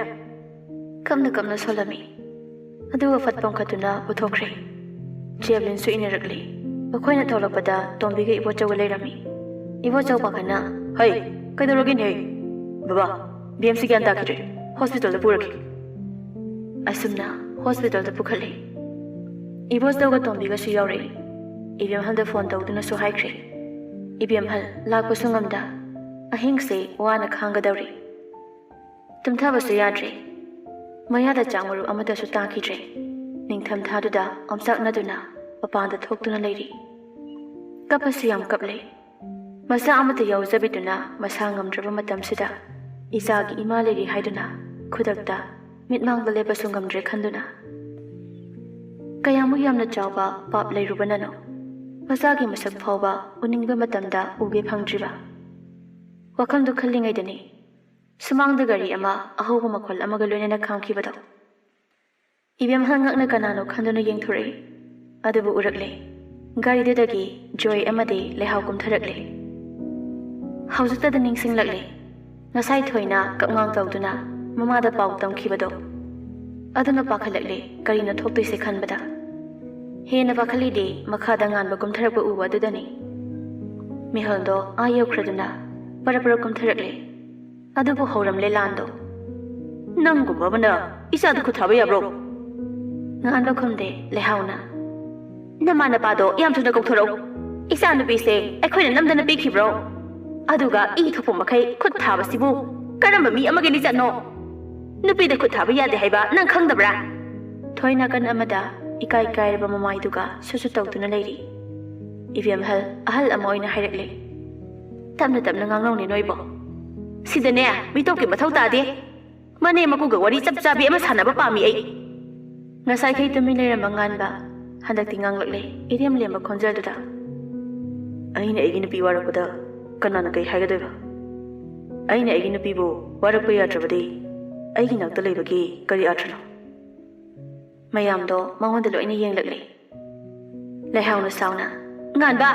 ꯀꯞꯅ ꯀꯞꯅ ꯁꯣꯜꯂꯝꯃꯤ꯫ ꯑꯗꯨꯒ ꯐꯠ ꯄꯥꯡꯈꯠꯇꯨꯅ ꯄꯨꯊꯣꯛꯈ꯭ꯔꯦ꯫ ꯖꯦꯕ꯭ꯂꯤꯟꯁꯨ ꯏꯟꯅꯔꯛꯂꯤ꯫ ꯃꯈꯣꯏꯅ ꯊꯣꯛꯂꯛꯄꯗ ꯇꯣꯝꯕꯤꯒ ꯏꯕꯣꯆꯧꯒ ꯂꯩꯔꯝꯃꯤ꯫ ꯏꯕꯣꯆꯧ ꯄꯥꯈꯠꯅ, "ꯍꯩ, ꯀꯩꯗꯧꯔꯒꯦꯅꯦ? ꯕꯕꯥ, ꯕꯦꯝꯁꯤ ꯒ꯭ꯌꯥꯟ ꯇꯥꯈꯤꯗ꯭ꯔꯦ꯫ ꯍꯣꯁꯄꯤꯇꯥꯜꯗ ꯄꯨꯔꯒꯦ꯫" ꯑꯁꯨꯝꯅ ꯍꯣꯁꯄꯤꯇꯥꯜꯗ ꯄꯨꯈꯠꯂꯦ꯫ ꯏꯕꯣꯆꯧꯒ ꯇꯣꯝꯕꯤꯒꯁꯨ ꯌꯥꯎꯔꯛꯏ꯫ ꯏꯕꯦꯝꯍꯜꯗ ꯐꯣꯟ ꯇꯧꯗꯨꯅꯁꯨ ꯍꯥꯏꯈ꯭ꯔꯦ꯫ ꯏꯕꯦꯝꯍꯜ ꯂꯥꯛꯄꯁꯨ ꯉꯝꯗ ꯑꯍꯤꯡꯁꯦ ꯋꯥꯅ ꯈꯥꯡꯒꯗꯧꯔꯤ꯫ ꯇꯨꯝꯊꯕꯁꯨ ꯌꯥꯗ꯭ꯔꯦ꯫ ꯃꯌꯥꯗ ꯆꯥꯛ ꯃꯔꯨ ꯑꯃꯠꯇꯁꯨ ꯇꯥꯈꯤꯗ꯭ꯔꯦ꯫ ꯅꯤꯡꯊꯝꯊꯥꯗꯨꯗ ꯑꯣꯝꯆꯥꯛꯅꯗꯨꯅ ꯃꯄꯥꯟꯗ ꯊꯣꯛꯇꯨꯅ ꯂꯩꯔꯤ꯫ ꯀꯞꯄꯁꯨ ꯌꯥꯝ ꯀꯞꯂꯦ꯫ ꯃꯆꯥ ꯑꯃꯠꯇ ꯌꯥꯎꯖꯕꯤꯗꯨꯅ ꯃꯁꯥ ꯉꯝꯗ꯭ꯔꯕ ꯃꯇꯝꯁꯤꯗ ꯏꯆꯥꯒꯤ ꯏꯃꯥ ꯂꯩꯔꯤ ꯍꯥꯏꯗꯨꯅ ꯈꯨꯗꯛꯇ ꯃꯤꯠꯃꯥꯡꯗ ꯂꯦꯞꯄꯁꯨ ꯉꯝꯗ꯭ꯔꯦ ꯈꯟꯗꯨꯅ ꯀꯌꯥꯃꯨꯛ ꯌꯥꯝꯅ ꯆꯥꯎꯕ ꯄꯥꯞ ꯂꯩꯔꯨꯕꯅꯅꯣ? ꯃꯆꯥꯒꯤ ꯃꯁꯛ ꯐꯥꯎꯕ ꯎꯅꯤꯡꯕ ꯃꯇꯝꯗ ꯎꯒꯦ ꯐꯪꯗ꯭ꯔꯤꯕ꯫ ꯋꯥꯈꯜꯗꯨ ꯈꯜꯂꯤꯉꯩꯗꯅꯤ ꯁꯨꯃꯥꯡꯗ ꯒꯥꯔꯤ ꯑꯃ ꯑꯍꯧꯕ ꯃꯈꯣꯜ ꯑꯃꯒ ꯂꯣꯏꯅꯅ ꯈꯥꯝꯈꯤꯕꯗꯣ꯫ ꯏꯕꯦꯝꯍꯜ ꯉꯛꯅ ꯀꯅꯥꯅꯣ ꯈꯟꯗꯨꯅ ꯌꯦꯡꯊꯣꯔꯛꯏ꯫ ꯑꯗꯨꯕꯨ ꯎꯔꯛꯂꯦ, ꯒꯥꯔꯤꯗꯨꯗꯒꯤ ꯖꯣꯏ ꯑꯃꯗꯤ ꯂꯩꯍꯥꯎ ꯀꯨꯝꯊꯔꯛꯂꯦ꯫ ꯍꯧꯖꯤꯛꯇꯗ ꯅꯤꯡꯁꯤꯡꯂꯛꯂꯦ, ꯉꯁꯥꯏ ꯊꯣꯏꯅ ꯀꯞꯉꯥꯡ ꯇꯧꯗꯨꯅ ꯃꯃꯥꯗ ꯄꯥꯎ ꯇꯝꯈꯤꯕꯗꯣ꯫ ꯑꯗꯨꯅ ꯄꯥꯈꯠꯂꯛꯂꯦ, ꯀꯔꯤꯅꯣ ꯊꯣꯛꯇꯣꯏꯁꯦ ꯈꯟꯕꯗ꯫ ꯍꯦꯟꯅ ꯄꯥꯈꯠꯂꯤꯗꯤ ꯃꯈꯥꯗ ꯉꯥꯟꯕ ꯀꯨꯝꯊꯔꯛꯄ ꯎꯕ ꯑꯗꯨꯗꯅꯤ꯫ ꯃꯤꯍꯜꯗꯣ ꯑꯥ ꯌꯧꯈ꯭ꯔꯗꯨꯅ ꯄꯔꯞ ꯄꯔꯞ ꯀꯨꯝꯊꯔꯛꯂꯦ꯫ ꯑꯗꯨꯕꯨ ꯍꯧꯔꯝꯂꯦ ꯂꯥꯟꯗꯣ꯫ "ꯅꯪꯒꯨꯝꯕ ꯑꯃꯅ ꯏꯆꯥꯗ ꯈꯨꯠ ꯊꯥꯕ ꯌꯥꯕ꯭ꯔꯣ?" ꯉꯥꯟꯕ ꯈꯨꯝꯗꯦ꯫ ꯂꯩꯍꯥꯎꯅ, "ꯅꯃꯥ ꯅꯄꯥꯗꯣ ꯌꯥꯝ ꯊꯨꯅ ꯀꯧꯊꯣꯔꯛꯎ꯫ ꯏꯆꯥ ꯅꯨꯄꯤꯁꯦ ꯑꯩꯈꯣꯏꯅ ꯅꯝꯗꯅ ꯄꯤꯈꯤꯕ꯭ꯔꯣ? ꯑꯗꯨꯒ ꯏ ꯊꯣꯛꯄ ꯃꯈꯩ ꯈꯨꯠ ꯊꯥꯕꯁꯤꯕꯨ ꯀꯔꯝꯕ ꯃꯤ ꯑꯃꯒꯤ ꯂꯤꯆꯠꯅꯣ? ꯅꯨꯄꯤꯗ ꯈꯨꯠ ꯊꯥꯕ ꯌꯥꯗꯦ ꯍꯥꯏꯕ ꯅꯪ ꯈꯪꯗꯕ꯭ꯔꯥ?" ꯊꯣꯏ ꯅꯥꯀꯟ ꯑꯃꯗ ꯏꯀꯥꯏ ꯀꯥꯏꯔꯕ ꯃꯃꯥꯏꯗꯨꯒ ꯁꯨꯠ ꯁꯨꯠ ꯇꯧꯗꯨꯅ ꯂꯩꯔꯤ꯫ ꯏꯕꯦꯝꯍꯜ ꯑꯍꯜ ꯑꯃ ꯑꯣꯏꯅ ꯍꯥꯏꯔꯛꯂꯦ, "ꯇꯞꯅ ꯇꯞꯅ ꯉꯥꯡꯅꯧꯅꯦ ꯅꯣꯏꯕꯣ꯫ ꯁꯤꯗꯅꯦ ꯃꯤꯇꯣꯞꯀꯤ ꯃꯊꯧ ꯇꯥꯗꯦ꯫ ꯃꯅꯦꯝ ꯃꯀꯨꯒ ꯋꯥꯔꯤ ꯆꯞ ꯆꯥꯕꯤ ꯑꯃ ꯁꯥꯟꯅꯕ ꯄꯥꯝꯃꯤ ꯑꯩ꯫" ꯉꯁꯥꯏꯈꯩ ꯇꯨꯃꯤꯟ ꯂꯩꯔꯝꯕ ꯉꯥꯟꯕ ꯍꯟꯗꯛꯇꯤ ꯉꯥꯡꯂꯛꯂꯦ, ꯏꯔꯦꯝ ꯂꯦꯝꯕ ꯈꯣꯟꯖꯦꯜꯗꯨꯗ꯫ "ꯑꯩꯅ ꯑꯩꯒꯤ ꯅꯨꯄꯤ ꯋꯥꯔꯛꯄꯗ ꯀꯅꯥꯅ ꯀꯩ ꯍꯥꯏꯒꯗꯣꯏꯕ? ꯑꯩꯅ ꯑꯩꯒꯤ ꯅꯨꯄꯤꯕꯨ ꯋꯥꯔꯛꯄ ꯌꯥꯗ꯭ꯔꯕꯗꯤ ꯑꯩꯒꯤ ꯅꯥꯛꯇ ꯂꯩꯕꯒꯤ ꯀꯔꯤ ꯑꯥꯔꯊꯅꯣ?" ꯃꯌꯥꯝꯗꯣ ꯃꯉꯣꯟꯗ ꯂꯣꯏꯅ ꯌꯦꯡꯂꯛꯂꯦ꯫ ꯂꯩꯍꯥꯎꯅ ꯁꯥꯎꯅ, "ꯉꯥꯟꯕ,